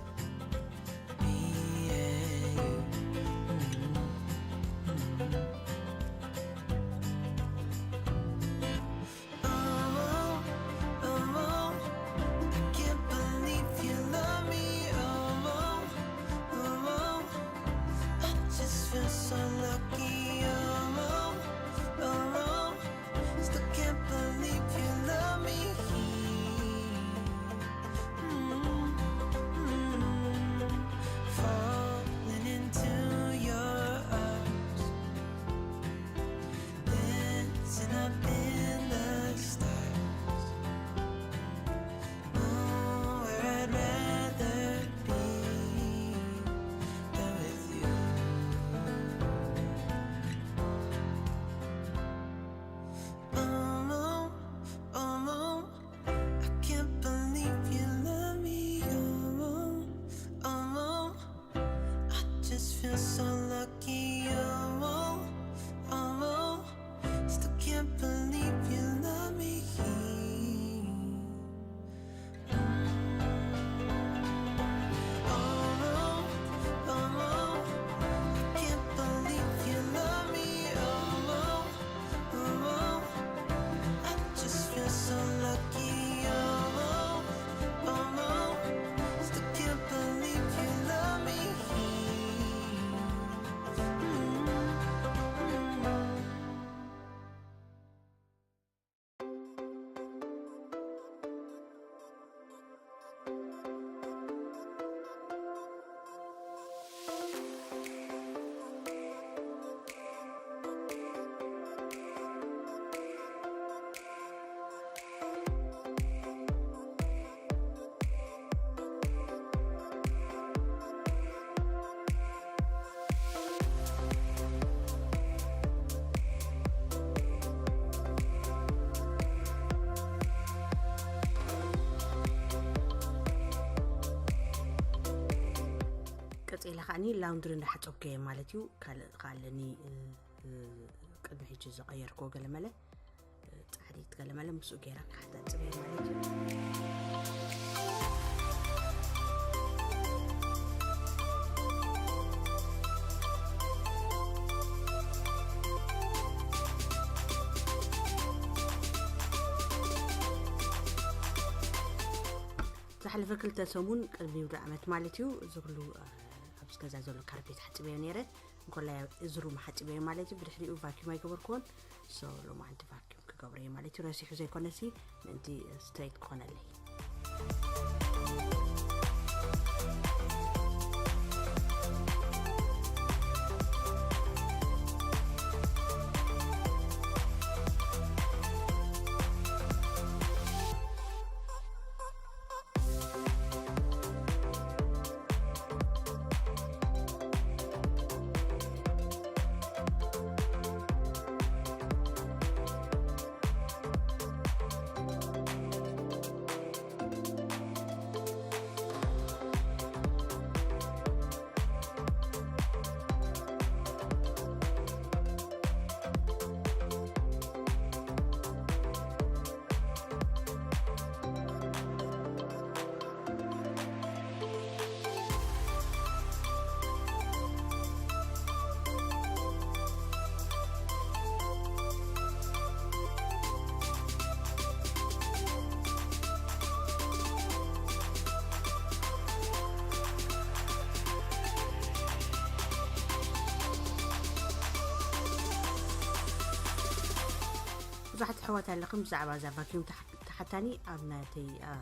ጸኢለ ከዓኒ ላውንድሪ እንዳሓጸብኩ እየ ማለት እዩ። ካልእ ከ ኣለኒ፣ እ፣ እ፣ ቅድሚ ሕጂ ዝቐየርክዎ ገለመለ፣ እ፣ ጻዕሪት ገለመለ ምስኡ ገይረ ክሓጻጽብ እየ ማለት እዩ። ዝሓለፈ ክልተ ሰሙን ቅድሚ ውደ ዓመት ማለት እዩ፣ እዚ ኩሉ፣ እ፣ ኣብዚ ገዛ ዘሎ ካርፔት ሓጺበዮ ነይረ። እንኮላይ እዚ ሩም ሓጺበዮ ማለት እዩ። ብድሕሪኡ ቫኪዩም ኣይገበርክዎን። ሶ ሎማዓንቲ ቫኪዩም ክገብሮ እየ ማለት እዩ። ረሲሑ ዘይኮነሲ ምእንቲ ስትሬት ክኾነለይ። ብዙሓት ኣሕዋት ኣለኹም ብዛዕባ እዛ ቫኪዩም ተሓ-፣ ተሓታኒ ኣብ ናተይ፣ ኣ፣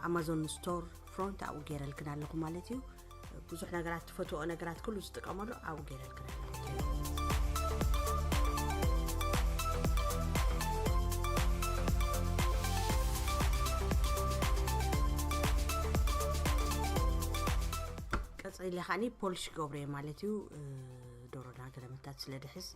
ኣማዞን ስቶር ፍሮንት ኣብኡ ገይረልክን ኣለኹ ማለት እዩ። ብዙሕ ነገራት ትፈትዎ ነገራት ኩሉ ዝጥቀመሉ ኣብኡ ገይረልክን ኣለኹ። ቀጺለ ከዓኒ ፖሊሽ ገብረ ማለት እዩ። እ፣ ደሮና ገለመታት ስለ ድሕዝ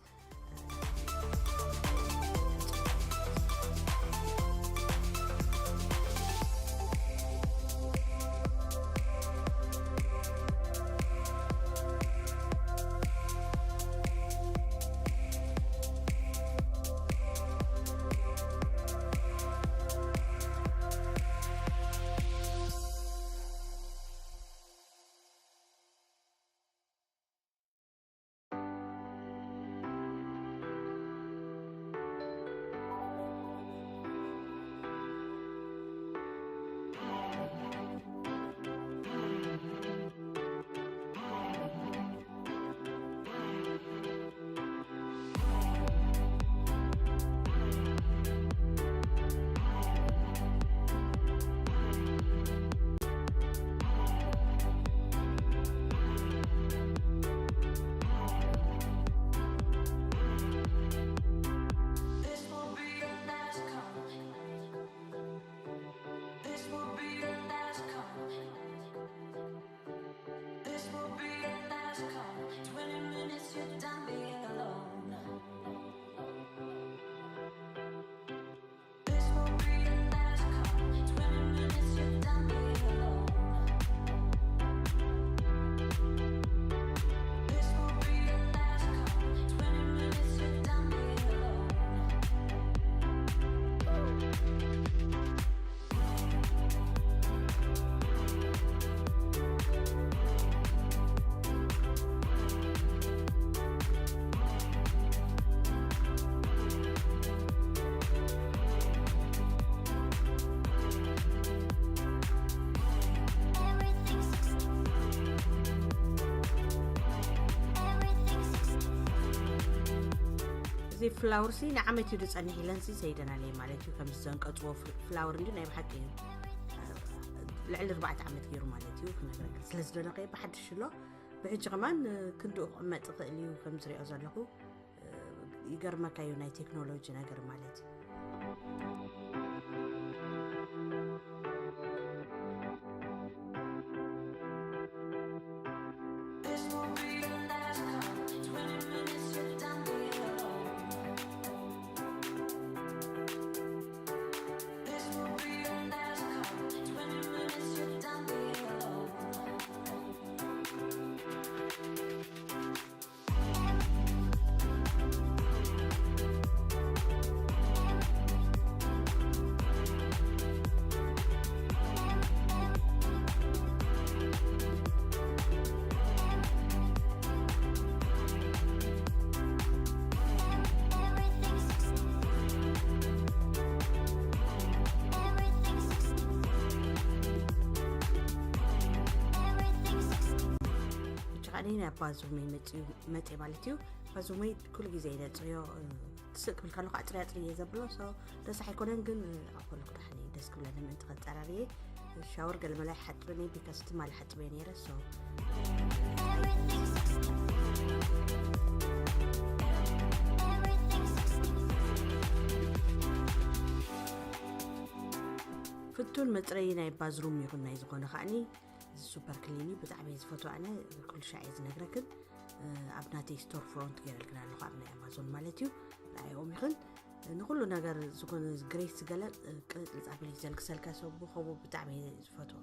እዚ ፍላወር ሲ ንዓመት እዩ ዝጸንሕ ኢለን ሲ ሰይደናለይ ማለት እዩ። ከምዚ ዘንቀጽዎ ፍል-፣ ፍላወር እንዲ ናይ ብሓቂ እዩ። ልዕሊ ኣርባዕተ ዓመት ገይሩ ማለት እዩ። ክነግረካ ስለ ዝደለኸ ብሓድሽ ኣሎ። ብሕጂ ከማን ክንድኡ ክቕመጥ ይኽእል እዩ ከም ዝሪኦ ዘለኹ። ይገርመካ እዩ ናይ ቴክኖሎጂ ነገር ማለት እዩ። ናይ ኣባ ዙመይ መፅኡ መፅእ ማለት እዩ። ኣባ ዙመይ ኩሉ ግዜ ይነፅዮ። ትስቅ ክብል ከለኩ ኣፅሪ ኣፅሪ እየ ዘብሎ። ደስ ኣይኮነን ግን ኣኮልኩ ዳሕኒ ደስ ክብለኒ ምእንቲ ከፀራርየ ሻወር ገለመላይ ሓጥብኒ ቢካስ ትማሊ ሓጥበየ ነይረ። ፍቱን መፅረይ ናይ ባዝሩም ይኹን ናይ ዝኾነ ከዓኒ እዚ ሱፐር ክሊን እዩ። ብጣዕሚ እየ ዝፈትዎ ኣነ። ኩሉ ሻዕ እየ ዝነግረክን ኣብ ናተይ ስቶር ፍሮንት ገይረልክን ኣለኹ ኣብ ናይ ኣማዞን ማለት እዩ። ንኣይኦም ይኽን ንኩሉ ነገር ዝኾነ ግሬስ ገለ ቅልጥልፅ ኣቢለ እዩ ዘልግሰልካ። ሰብ ብኸምኡ ብጣዕሚ እየ ዝፈትዎ።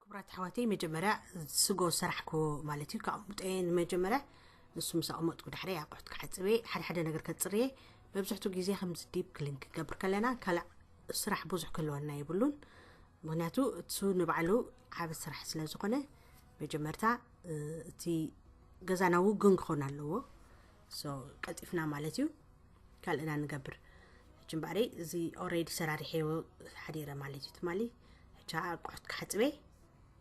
ክቡራት ኣሕዋተይ፣ መጀመርያ ስጎ ሰራሕኩ ማለት እዩ። ከኣሙጠየ ንመጀመርያ ንሱ ምስ ኣቐመጥኩ ዳሕረይ ኣቑሑት ክሓፅበ፣ ሓደ ሓደ ነገር ከፅርየ። መብዝሕቱ ግዜ ከምዚ ዲፕ ክሊን ክንገብር ከለና ካልእ ስራሕ ብዙሕ ክህልወና የብሉን። ምክንያቱ እሱ ንባዕሉ ዓቢ ስራሕ ስለ ዝኾነ መጀመርታ እቲ ገዛና ውግን ክኾን ኣለዎ። ቀልጢፍና ማለት እዩ ካልእና ንገብር። ሕጂ እምበኣረይ እዚ ኦሬዲ ሰራሪሐዮ ሓዲረ ማለት እዩ። ትማሊ ሕጂ ኣቁሑት ክሓፅበ፣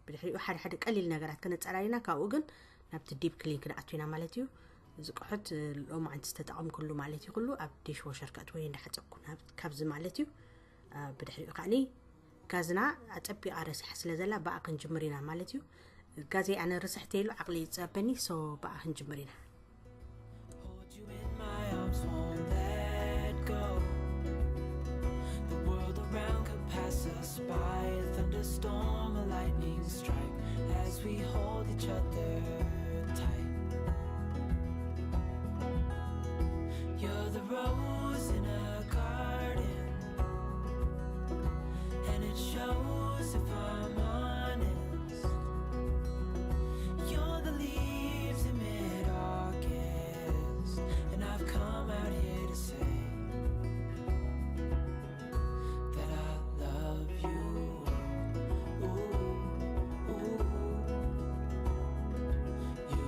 ብድሕሪኡ ሓደ ሓደ ቀሊል ነገራት ከነፀራሪና፣ ካብኡ ግን ናብቲ ዲፕ ክሊን ክንኣቱ ኢና ማለት እዩ። እዚ ቁሑት ሎማዓንቲ ዝተጠቐምኩሉ ማለት እዩ፣ ኩሉ ኣብ ዲሽ ዎሸር ከእትወዮ እንዳሓፀብኩ ካብዚ ማለት እዩ። ብድሕሪኡ ከዓኒ ጋዝና ኣፀቢቓ ረሲሓ ስለ ዘላ ብኣ ክንጅምር ኢና ማለት እዩ። ጋዘይ ኣነ ርስሕቲ ኢሉ ዓቕሊ ይፀበኒ። ሶ ብኣ ክንጅምር ኢና። Hold you in my arms, won't let go. The world around could pass us by. A thunderstorm, a lightning strike as we hold each other tight. You're the rose in a garden, and it shows if I'm honest. You're the leaves in mid-August, and I've come out here to say that I love you. Ooh, ooh, you,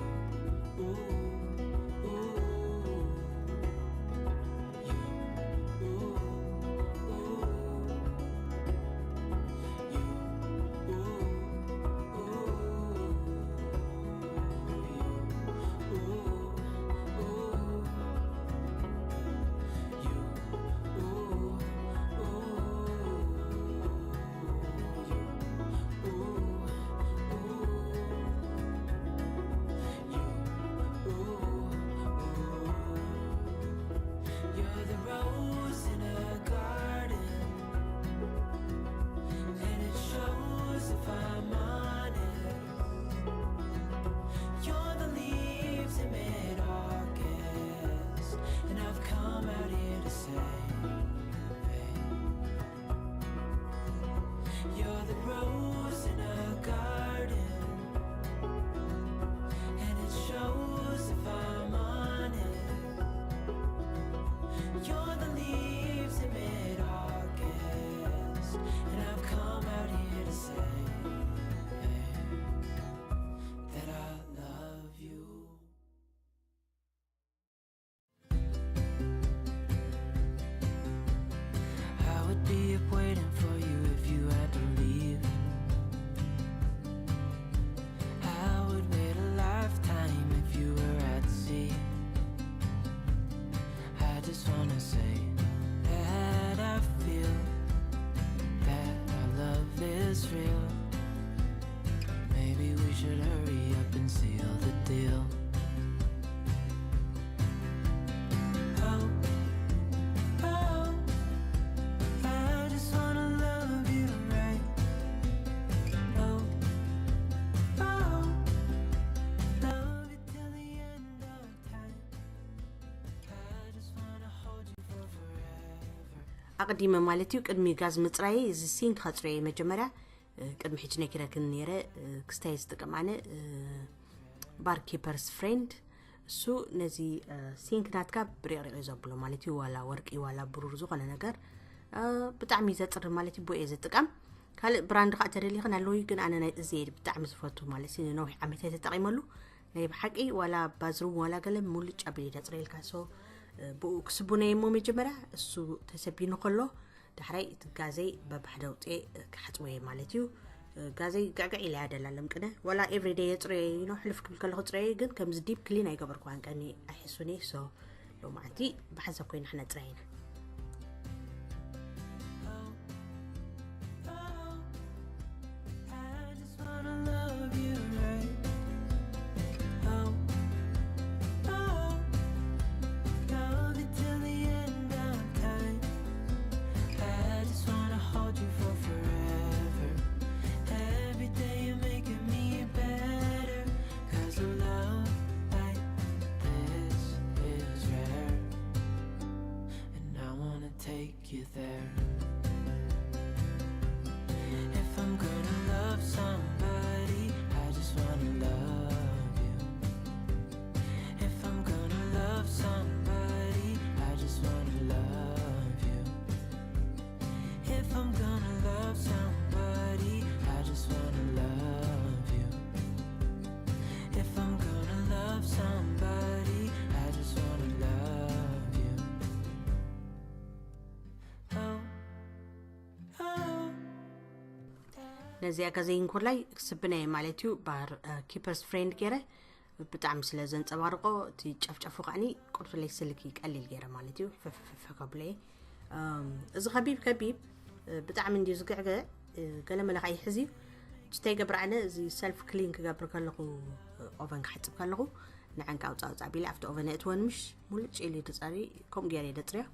ooh, ooh. You're the rose in a garden, and it shows if I'm honest. You're the leaves in mid-August, and I've come out here to say, you're the rose in a garden, and it shows if I'm honest. You're the leaves in mid-August, and I've come out here to say that I love you. I would be up waiting for you if you had to leave. I would wait a lifetime if you were at sea. I just wanna say that I feel that our love is real. Maybe we should hurry up and seal the deal. Oh, oh, I just wanna love you right. Oh, oh, love you till the end of time. I just wanna hold you for forever. ኣቐዲመ ማለት እዩ ቅድሚ ጋዝ ምፅራይ እዚ ሲንክ ከፅርዮ እየ መጀመርያ። ቅድሚ ሕጂ ነጊረክን ነይረ። ክስታይ ዝጥቀም ኣነ ባርኪፐርስ ፍሬንድ፣ እሱ ነዚ ሲንክ ናትካ ብሪቕሪቕ እዩ ዘብሎ ማለት እዩ። ዋላ ወርቂ ዋላ ብሩር ዝኾነ ነገር ብጣዕሚ ዘፅሪ ማለት እዩ። ቦየ ዝጥቀም ካልእ ብራንድ ከዓ ተደሊኽን ኣለዉ እዩ፣ ግን ኣነ ናይ እዚ ብጣዕሚ ዝፈቱ ማለት እዩ። ንነዊሕ ዓመት እየ ተጠቒመሉ ናይ ብሓቂ። ዋላ ባዝሩም ዋላ ገለ ሙልጭ ኣቢሉ እዩ ዘፅረየልካ። ሶ ብኡ ክስቡነ እሞ መጀመርያ እሱ ተሰቢኑ ከሎ ዳሕራይ እቲ ጋዘይ በባሕደ ኣውፅኤ ክሓፅቦ እየ ማለት እዩ። ጋዘይ ግዕግዕ ኢለ እያ ደላለም ቅነ ዋላ ኤቭሪደይ የፅረዮ ኢኖ ሕልፍ ክብል ከለኹ ፅረዮ፣ ግን ከምዚ ዲፕ ክሊን ኣይገበርኩዋን ቀኒ ኣይሕሱን እየ። ሶ ሎማዓንቲ ብሓንሳብ ኮይና ክነፅርያ ኢና። I just wanna love you right. Oh, oh, love you till the end of time. I just wanna hold you for forever. Every day you're making me better. 'Cause a love like this is rare. And እዚኣ ከዘይንኮላይ ክስብና እየ ማለት እዩ። ባር ኪፐርስ ፍሬንድ ገይረ ብጣዕሚ ስለ ዘንፀባርቆ እቲ ጨፍጨፉ ከዓኒ ቁርፍለይ ስልኪ ቀሊል ገይረ ማለት እዩ። ፈፈፈፈ ከብሎ እየ። እዚ ከቢብ ከቢብ ብጣዕሚ እንዲዩ ዝግዕገ። ገለ መለ ከዓ ይሕዝ እዩ። እንታይ ገብር ኣነ እዚ ሰልፍ ክሊን ክገብር ከለኹ፣ ኦቨን ክሓፅብ ከለኹ ንዓንካ ኣውፃ ኣውፃ ቢለ ኣብቲ ኦቨን የእትወን ምሽ ሙልጭ ኢሉ ድፀሪ። ከምኡ ገይረ ደፅርዮ።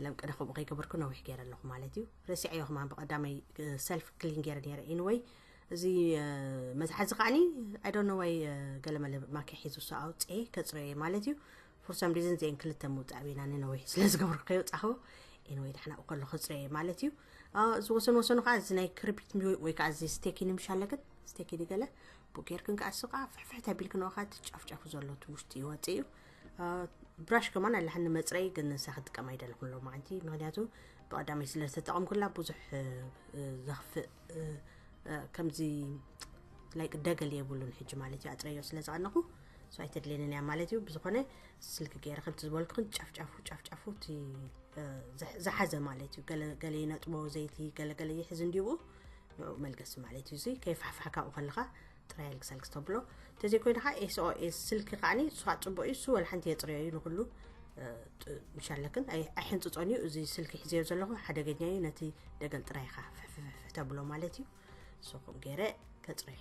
ለምቅደ ከምኡ ከይገበርኩ ነዊሕ ገይረ ኣለኹ ማለት እዩ። ረሲዐዮ ከማን ብቐዳመይ ሰልፍ ክሊን ገይረ ነይረ። ኢንወይ እዚ መትሓዚ ከዓኒ ኣይ ዶንት ኖ ዋይ ገለመለ ማኪ ሒዙ ሱ ኣውፅኤ ከፅረዮ ማለት እዩ። ፎር ሳም ሪዝን እዚአን ክልተ ምውፃእ ቤና ንነዊሕ ስለ ዝገበርኩ ከይውፃኹ። ኢንወይ ዳሕና ከሎ ከፅረዮ ማለት እዩ። እዚ ወሰን ወሰኑ ከዓ እዚ ናይ ክርቢት ወይ ከዓ እዚ ስቴኪኒ ምሽ ኣለክን ስቴኪኒ ገለ ብኡ ጌርክን ከዓ ስቃ ፍሕፍሕት ኣቢልክን ኦኻ ጫፍጫፉ ዘሎ እቲ ውሽጢ ይወፅእ እዩ። ብራሽ ከማን ኣለሓኒ መፅረይ ግን ንሳ ክጥቀም ኣይደለኹን ሎማዓንቲ። ምክንያቱ ብቐዳመይ ስለ ዝተጠቐምኩላ ብዙሕ ዘኽፍእ ከምዚ ላይክ ደገል የብሉን ሕጂ ማለት እዩ። ኣፅረዮ ስለ ዝቐነኹ ሶ ኣይተድልየንን እያ ማለት እዩ። ብዝኾነ ስልኪ ገይረ ከምቲ ዝበልኩኽን ጫፍጫፉ ጫፍጫፉ እቲ ዝሓዘ ማለት እዩ። ገለ ይነጥቦ ዘይቲ ገለገለ ይሕዝ እንዲብኡ ንኡ መልገሲ ማለት እዩ። እዚ ከይፋሕፋሕ ካብኡ ከለኻ ጥራይ ልክሰልክ ተብሎ። ተዘይኮይኑ ከዓ ኤስኦኤስ ስልኪ ከዓኒ እሱ ከዓ ፅቡቅ እዩ። እሱ ወላ ሓንቲ የፅርዮ እዩ ንኩሉ ምሻለክን ኣይሕንፅፆን እዩ። እዚ ስልኪ ሒዘዮ ዘለኹ ሓደገኛ እዩ። ነቲ ደገል ጥራይ ኢኻ ፍሕፍሕፍሕ ተብሎ ማለት እዩ። እሱ ከምኡ ገይረ ከፅርዮ።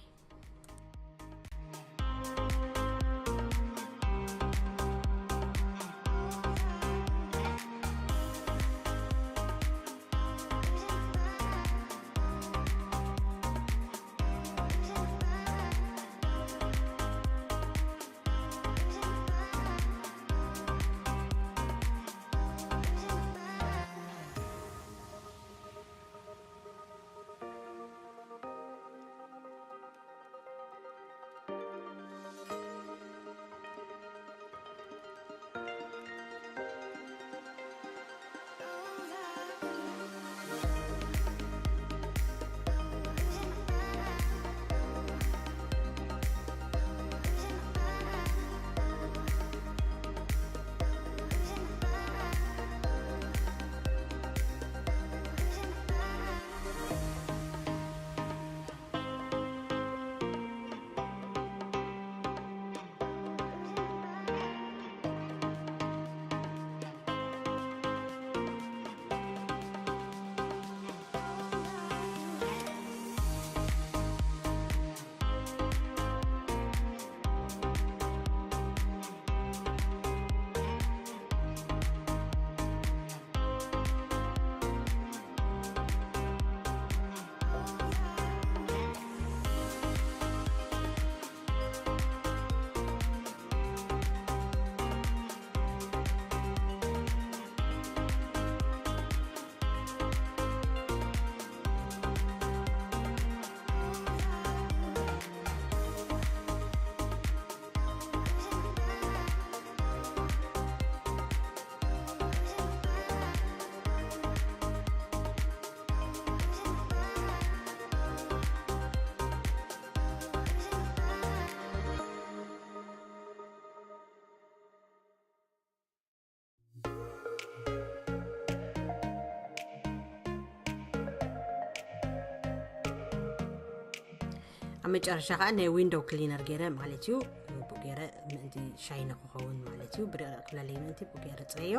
ኣብ መጨረሻ ከዓ ናይ ዊንዶው ክሊነር ገይረ ማለት እዩ። ብኡ ገይረ ምእንቲ ሻይኒ ክኸውን ማለት እዩ። ብድቕድቕ ክብለለይ ምእንቲ ብኡ ገይረ ፅረዮ።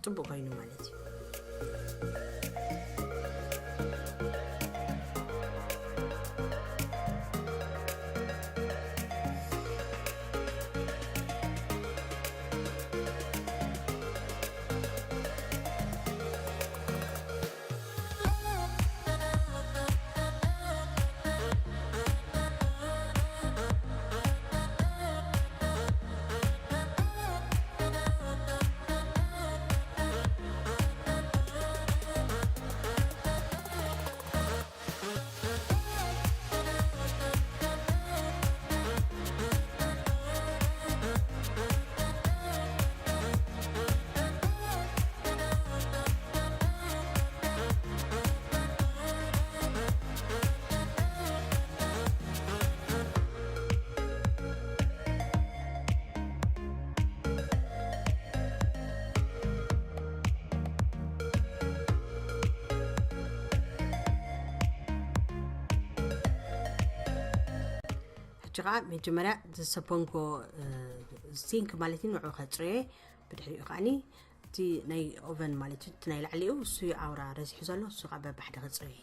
ጽቡቕ ኮይኑ ማለት እዩ። ጅኻ መጀመርያ ዝሰፖንጎ ሲንክ ማለት እዩ፣ ንዑ ከፅርዮ። ብድሕሪኡ ከዓኒ እቲ ናይ ኦቨን ማለት እዩ፣ እቲ ናይ ላዕሊኡ እሱ ኣውራ ረዚሑ ዘሎ፣ እሱ ከዓ በብሓደ ከፅርዮ።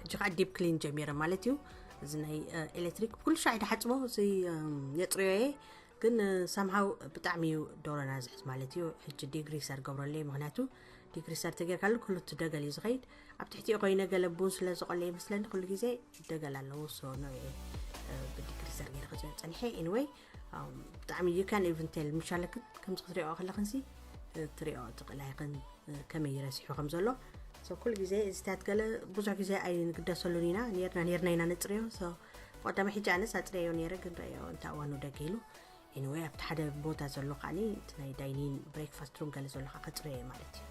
ሕጂ ከዓ ዲፕ ክሊን ጀሚረ ማለት እዩ። እዚ ናይ ኤሌክትሪክ ኩሉ ሻዕ ድሓፅቦ እዚ የፅርዮ እየ። ግን ሳምሃው ብጣዕሚ እዩ ዶሮና ዝሕዝ ማለት እዩ። ሕጂ ዲግሪሰር ገብረለይ፣ ምክንያቱ ዲግሪሰር ተጌርካሉ ኩሉ እቲ ደገል እዩ ዝኸይድ። ኣብ ትሕቲኡ ኮይነ ገለ ቡን ስለ ዝቆለ ይመስለኒ ኩሉ ግዜ ደገል ኣለዎ። ሶ ኖ ብዲግሪሰር ገይረ ክፅዮ ፀኒሐ። ኤኒወይ ብጣዕሚ you can even tell ምሻለክን ከምዚ ክትሪኦ ከለክንሲ ትሪኦ ትቕላይክን ከመይ ረሲሑ ከም ዘሎ። ሶ ኩሉ ግዜ እዚታት ገለ ብዙሕ ግዜ ኣይንግደሰሉን ኢና። ኔርና ኔርና ኢና ነፅርዮ። ሶ ቀዳማይ ሕጂ ኣነስ ኣፅርዮ ነይረ፣ ግን ረዮ እንታ እዋኑ ደገ ኢሉ። ኤኒወይ ኣብቲ ሓደ ቦታ ዘሎ ከዓኒ እቲ ናይ ዳይኒን ብሬክፋስት ሩም ገለ ዘሎ ከዓ ከፅርዮ እየ ማለት እዩ።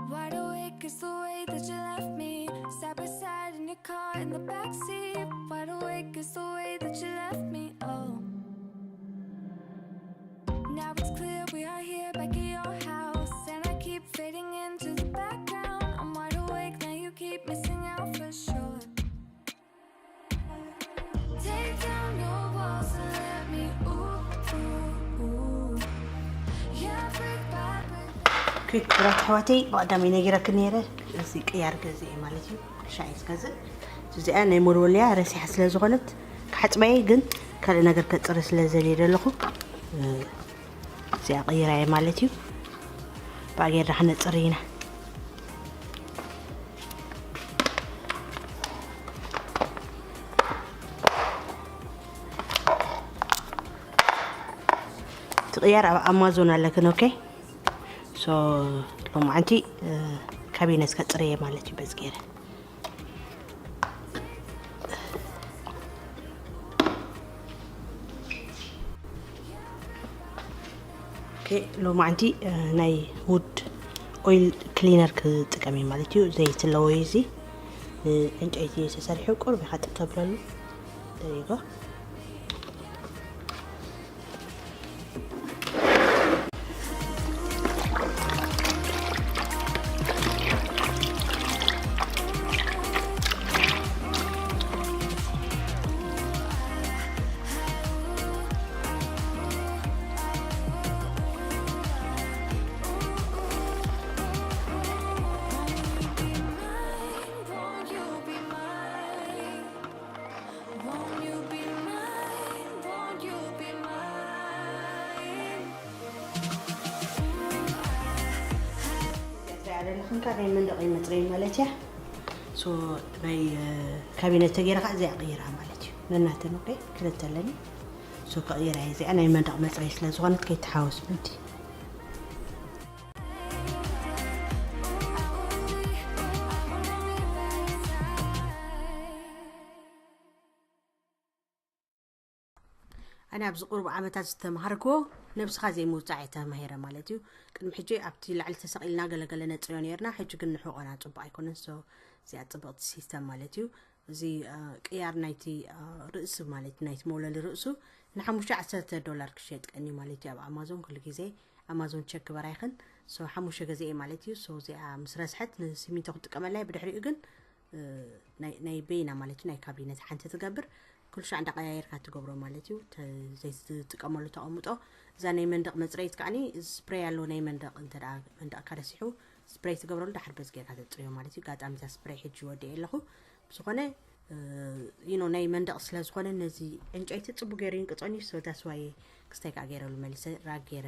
Wide awake is the way that you left me. Side by side in your car in the backseat. Wide awake is the way that you left me. Oh. Now it's clear we are here back at your house. And I keep fading into the background. I'm wide awake now, you keep missing out for sure. Take down your walls and let me, ooh, ooh, ooh. Yeah, brick by brick. ኦኬ ክቡራት ኣሕዋተይ፣ ብቐዳመይ ነጊረክን ነይረ፣ እዚ ቅያር ገዚአ ማለት እዩ። ሻሂ ዝገዝእ እዚኣ ናይ ሞልወልያ ረሲሓ ስለ ዝኾነት ክሓፅባየ፣ ግን ካልእ ነገር ከፅሪ ስለ ዘልየ ዘለኹ እዚኣ ቀይራየ ማለት እዩ። ብኣ ጌርና ክነፅሪ ኢና። ትቕያር ኣብ ኣማዞን ኣለክን። ኦኬ ሶ ሎማዓንቲ ካቢነት ከፅረየ ማለት እዩ። በዚ ገይረ ኦኬ ሎማዓንቲ ናይ ውድ ኦይል ክሊነር ክጥቀም እዩ ማለት እዩ። ዘይት ኣለዎ እዩ እዚ። ዕንጨይቲ እዩ ተሰሪሑ፣ ቁሩብ ኢኻ ጥብ ተብለሉ። ደሪጎ ኣለኹም ካብ ናይ መንደቕ ይመፅረይ ማለት እያ። ሶ ናይ ካቢነት ተገይራ ከዓ እዚኣ ቀይራ ማለት እዩ። ነናተን ኦኬ ክልተ ኣለኒ። ሶ ከቕይራ እየ እዚኣ ናይ መንደቕ መፅረይ ስለ ዝኾነት ከይተሓወስ ምንቲ ኣነ ኣብዚ ቁሩብ ዓመታት ዝተምሃርክዎ ነብስኻ ዘይምውፃዕ እየ ተማሂረ ማለት እዩ። ቅድሚ ሕጂ ኣብቲ ላዕሊ ተሰቒልና ገለገለ ነፅርዮ ነርና፣ ሕጂ ግን ንሕቆና ፅቡቅ ኣይኮነን። ሶ እዚኣ ፅብቕቲ ሲስተም ማለት እዩ። እዚ ቅያር ናይቲ ርእሲ ማለት ናይቲ መውለሊ ርእሱ ንሓሙሽተ ዓሰርተ ዶላር ክሸጥ ቀኒ ማለት እዩ ኣብ ኣማዞን። ኩሉ ግዜ ኣማዞን ቸክ ክበራይኽን ሶ ሓሙሽተ ገዜ እየ ማለት እዩ። ሶ እዚኣ ምስ ረስሐት ንሲሚንቶ ክትጥቀመላ እየ። ብድሕሪኡ ግን ናይ በይና ማለት እዩ ናይ ካቢነት ሓንቲ ትገብር ኩሉ ሻዕ እንዳቀያየርካ ትገብሮ ማለት እዩ። ዘይትጥቀመሉ ተቐምጦ። እዛ ናይ መንደቕ መፅረይት ከዓኒ ስፕሬይ ኣለዎ ናይ መንደቕ እንተ መንደቕካ ረሲሑ ስፕሬይ ትገብረሉ ዳሕር በዚ ጌርካ ተፅርዮ ማለት እዩ። ጋጣሚ እዛ ስፕሬይ ሕጂ ወዲኤ ኣለኹ። ብዝኾነ you know ናይ መንደቕ ስለ ዝኾነ ነዚ ዕንጨይቲ ፅቡቅ ገይሩ ይንቅፀኒ። So that's why ክስታይ ከዓ ገይረሉ መሊሰ ራግ ገይረ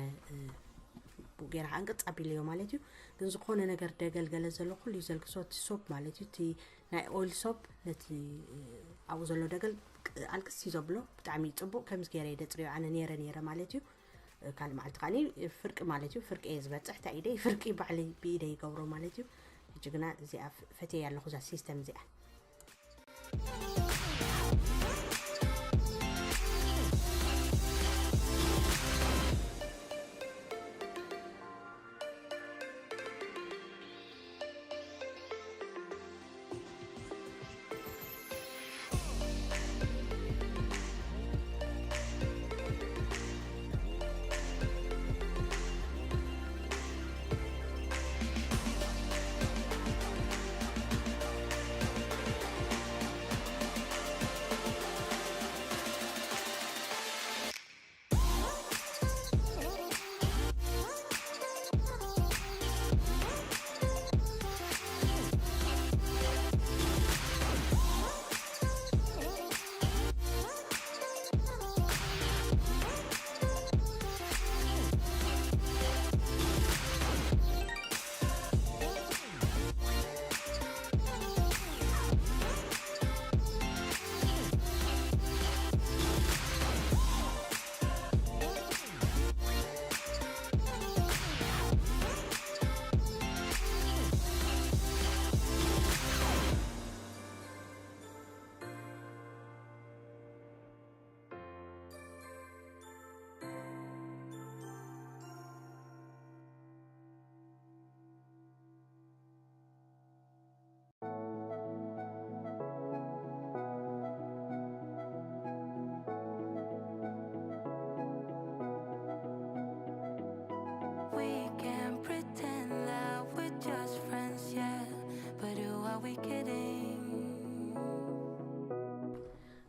ብኡ ገይረ ከዓ እንቅፅ ኣቢለዮ ማለት እዩ። ግን ዝኾነ ነገር ደገልገለ ዘሎ ኩሉ እዩ ዘልግሶ። እቲ ሶፕ ማለት እዩ እቲ ናይ ኦይል ሶፕ ነቲ ኣብኡ ዘሎ ደገል ኣልቅስ እዩ ዘብሎ። ብጣዕሚ እዩ ፅቡቅ። ከምዚ ገይረ እየ ደፅርዮ ኣነ ነይረ ነይረ ማለት እዩ። ካልእ መዓልቲ ከዓኒ ፍርቂ ማለት እዩ። ፍርቂ እየ ዝበፅሕ። እንታይ ኢደይ ፍርቂ ባዕለይ ብኢደይ ይገብሮ ማለት እዩ። ሕጂ ግና እዚኣ ፈትየ ኣለኹ እዛ ሲስተም እዚኣ።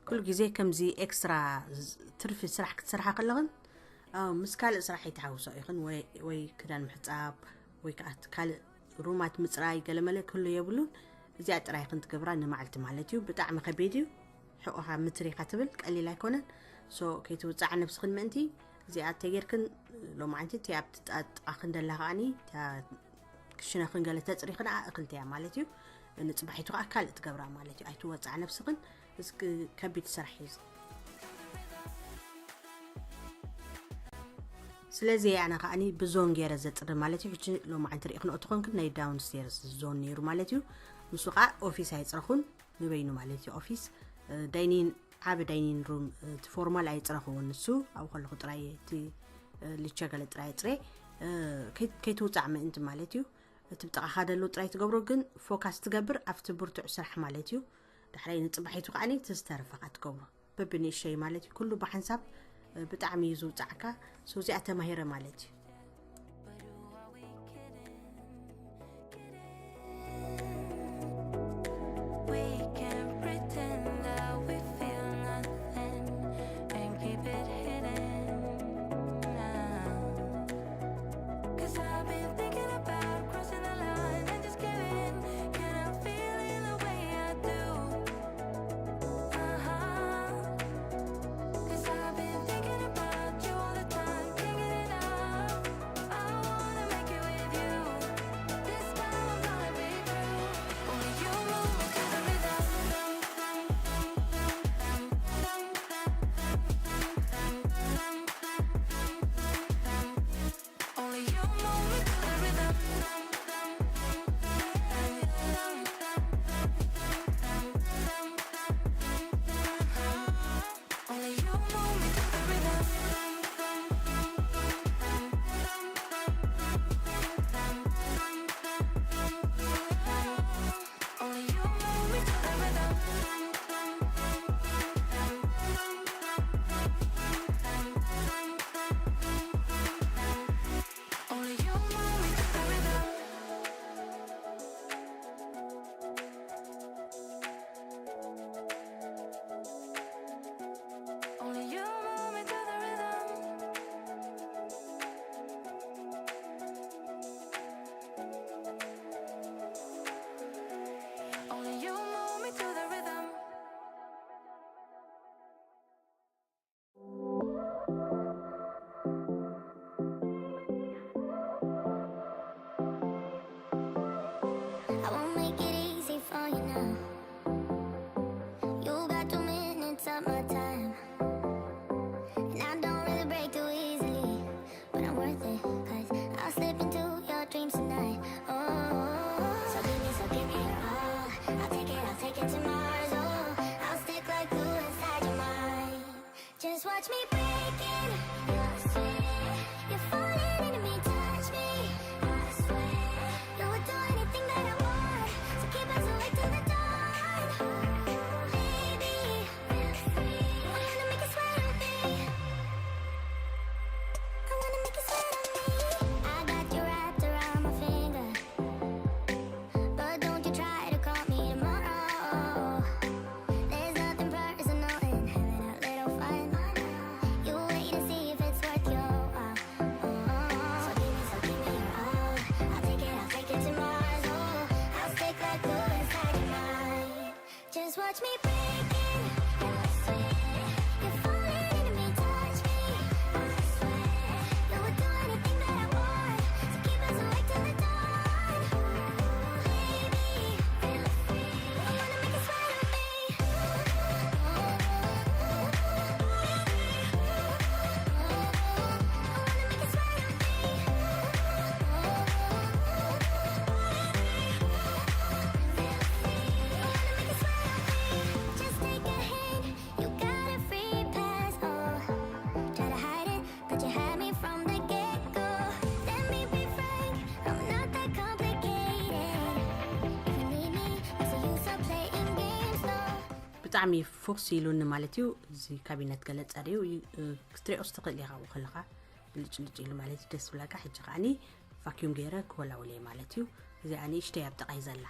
ኩሉ ግዜ ከምዚ ኤክስትራ ትርፊ ስራሕ ክትሰርሓ ከለኽን ምስ ካልእ ስራሕ ይተሓውሶ ኢኽን፣ ወይ ክዳን ምሕፃብ ወይ ከዓ ካልእ ሩማት ምፅራይ ገለመለ ክህሉ የብሉን። እዚኣ ጥራይ ክንትገብራ ንማዕልቲ ማለት እዩ። ብጣዕሚ ከቢድ እዩ። ሕቆኻ ምትሪኻ ትብል ቀሊል ኣይኮነን። ሶ ከይትውፃዕ ነብስኽን ምእንቲ እዚኣ ተጌርክን ሎማዓንቲ እቲ ኣብ ትጣጥቃኽን ደላ ከዓኒ ክሽነኽን ገለ ተፅሪኽን ኣእኽልተያ ማለት እዩ። ንፅባሒቱ ከዓ ካልእ ትገብራ ማለት እዩ። ኣይትወፃዕ ነብስኽን። እዚ ከቢድ ስራሕ እዩ። ስለዚ ኣነ ከዓኒ ብዞን ገይረ ዘፅሪ ማለት እዩ። ሕጂ ሎማዓንቲ ሪኢኽንኦ ትኾንክን ናይ ዳውንስቴርስ ዞን ነይሩ ማለት እዩ። ንሱ ከዓ ኦፊስ ኣይፅረኹን፣ ንበይኑ ማለት እዩ። ኦፊስ ዳይኒን ዓብ ዳይኒን ሩም እቲ ፎርማል ኣይፅረኽዎን። ንሱ ኣብኡ ከለኹ ጥራይ እቲ ልቸ ገለ ጥራይ ፅሬ ከይትውፃዕ ምእንቲ ማለት እዩ። እቲ ብጥቓኻ ደሎ ጥራይ ትገብሮ ግን ፎካስ ትገብር ኣብቲ ብርቱዕ ስራሕ ማለት እዩ። ዳሕራይ ንፅባሒቱ ከዓኒ እቲ ዝተረፈኻ ትገብሮ በብንእሸይ ማለት እዩ። ኩሉ ብሓንሳብ ብጣዕሚ እዩ ዝውፃዕካ። ሶ እዚኣ ተማሂረ ማለት እዩ። ብጣዕሚ ፉክስ ኢሉኒ ማለት እዩ። እዚ ካቢነት ገለ ጸሪዩ ክትሪኦስ ትኽእል ኢኻ። ብኡ ከለኻ ብልጭልጭ ኢሉ ማለት እዩ፣ ደስ ብላካ። ሕጂ ከዓኒ ቫኪዩም ገይረ ክወላውል እየ ማለት እዩ። እዚኣ ንእሽተይ ኣብ ጥቓይ ዘላ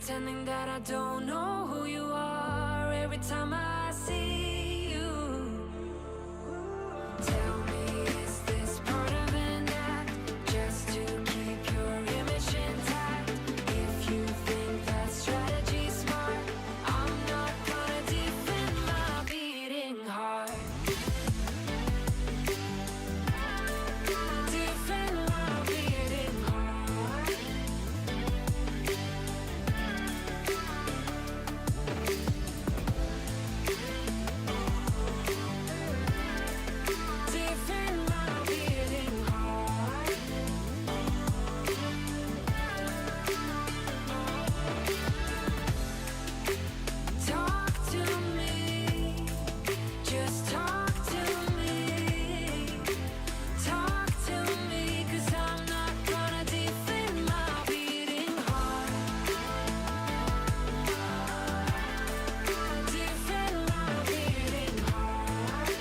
Pretending that I don't know who you are every time I see you. Tell me, is this part of an act? Just to keep your image intact. If you think that strategy's smart, I'm not gonna defend my beating heart. Defend my beating heart. Defend my beating heart. Talk to me. Just talk to me. Talk to me, 'cause I'm not gonna defend my beating heart. Defend my beating heart.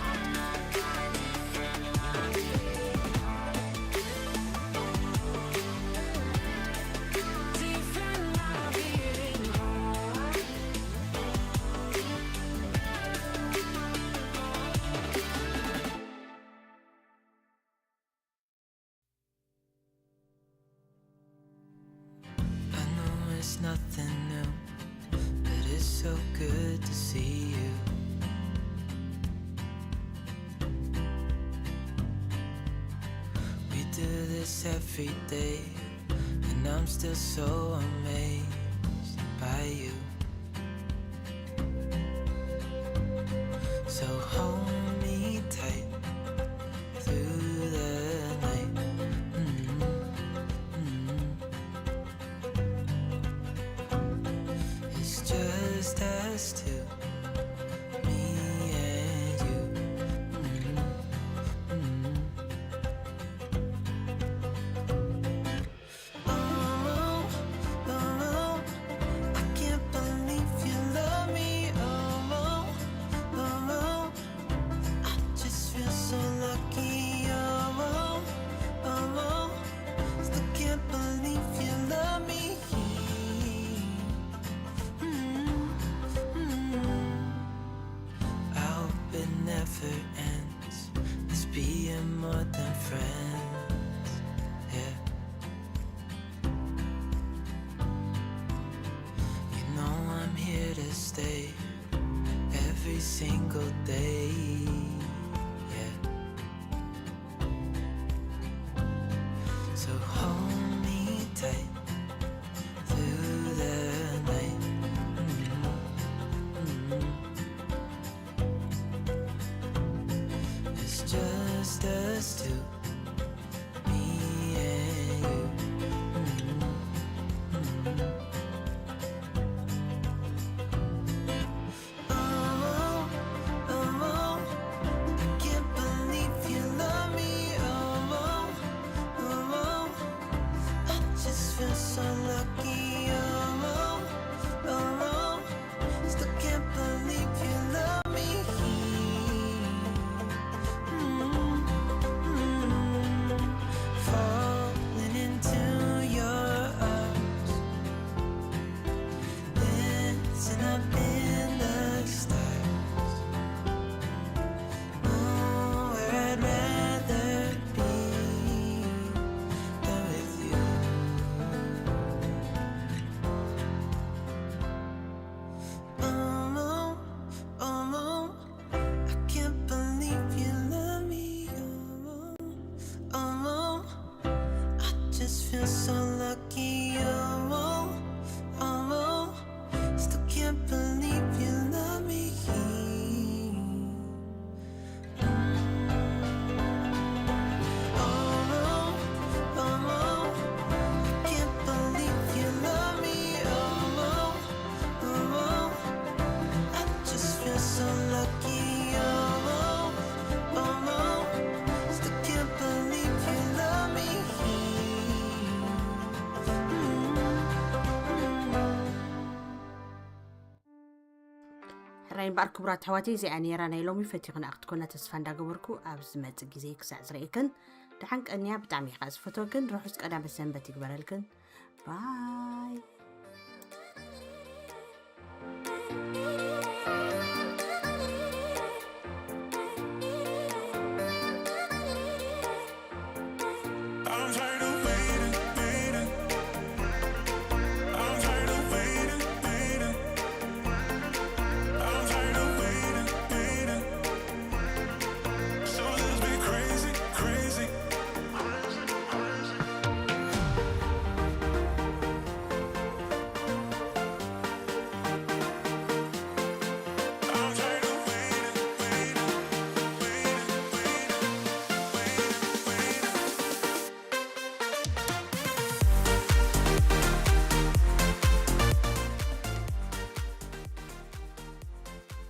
I'm not gonna defend my beating heart. Defend my beating heart. I know it's nothing new, but it's so good to see you. We do this every day, and I'm still so amazed by you. So hold me tight through the night. Mm-hmm. Mm-hmm. It's just us two, me and you. Mm-hmm. Mm-hmm. Oh, oh, oh, I can't believe you love me. Oh, oh, oh, oh, I just feel so lucky. Oh, oh, oh, oh, still can't believe you love me. Mm, mm. I hope it never ends, us being more than friends. Yeah. You know I'm here to stay every single day. Yeah. So hold me tight through the night. Mm-hmm. Mm-hmm. It's just us two, me and you. Mm-hmm. Mm-hmm. Oh, oh, oh, I can't believe you love me. Oh, oh, oh, oh, I just feel so lucky. Oh, oh, oh, oh, still can't believe you love me. Mm, mm, falling into your arms, dancing up in the stars. Nowhere I'd rather be than with you. Oh, oh, oh, I can't believe you love me. Oh, oh, oh, I just feel so lucky. Oh, oh, oh, oh, still can't believe you love me. Oh, oh, oh, I can't believe you love me. Oh, oh, oh, oh, I just feel so lucky. Oh, oh, oh, oh, still can't believe you love me. Mm, mm. ሕራይ እምበኣር ክቡራት ኣሕዋተይ፣ እዚኣ ነይራ ናይ ሎሚ። ፈቲኽና ክትኮና ተስፋ እንዳገበርኩ፣ ኣብ ዝመጽእ ግዜ ክሳዕ ዝርእየክን፣ ደሓን ቀንያ። ብጣዕሚ እየ ከኣ ዝፈትወክን። ርሑስ ቀዳመ ሰንበት ይግበረልክን። Bye.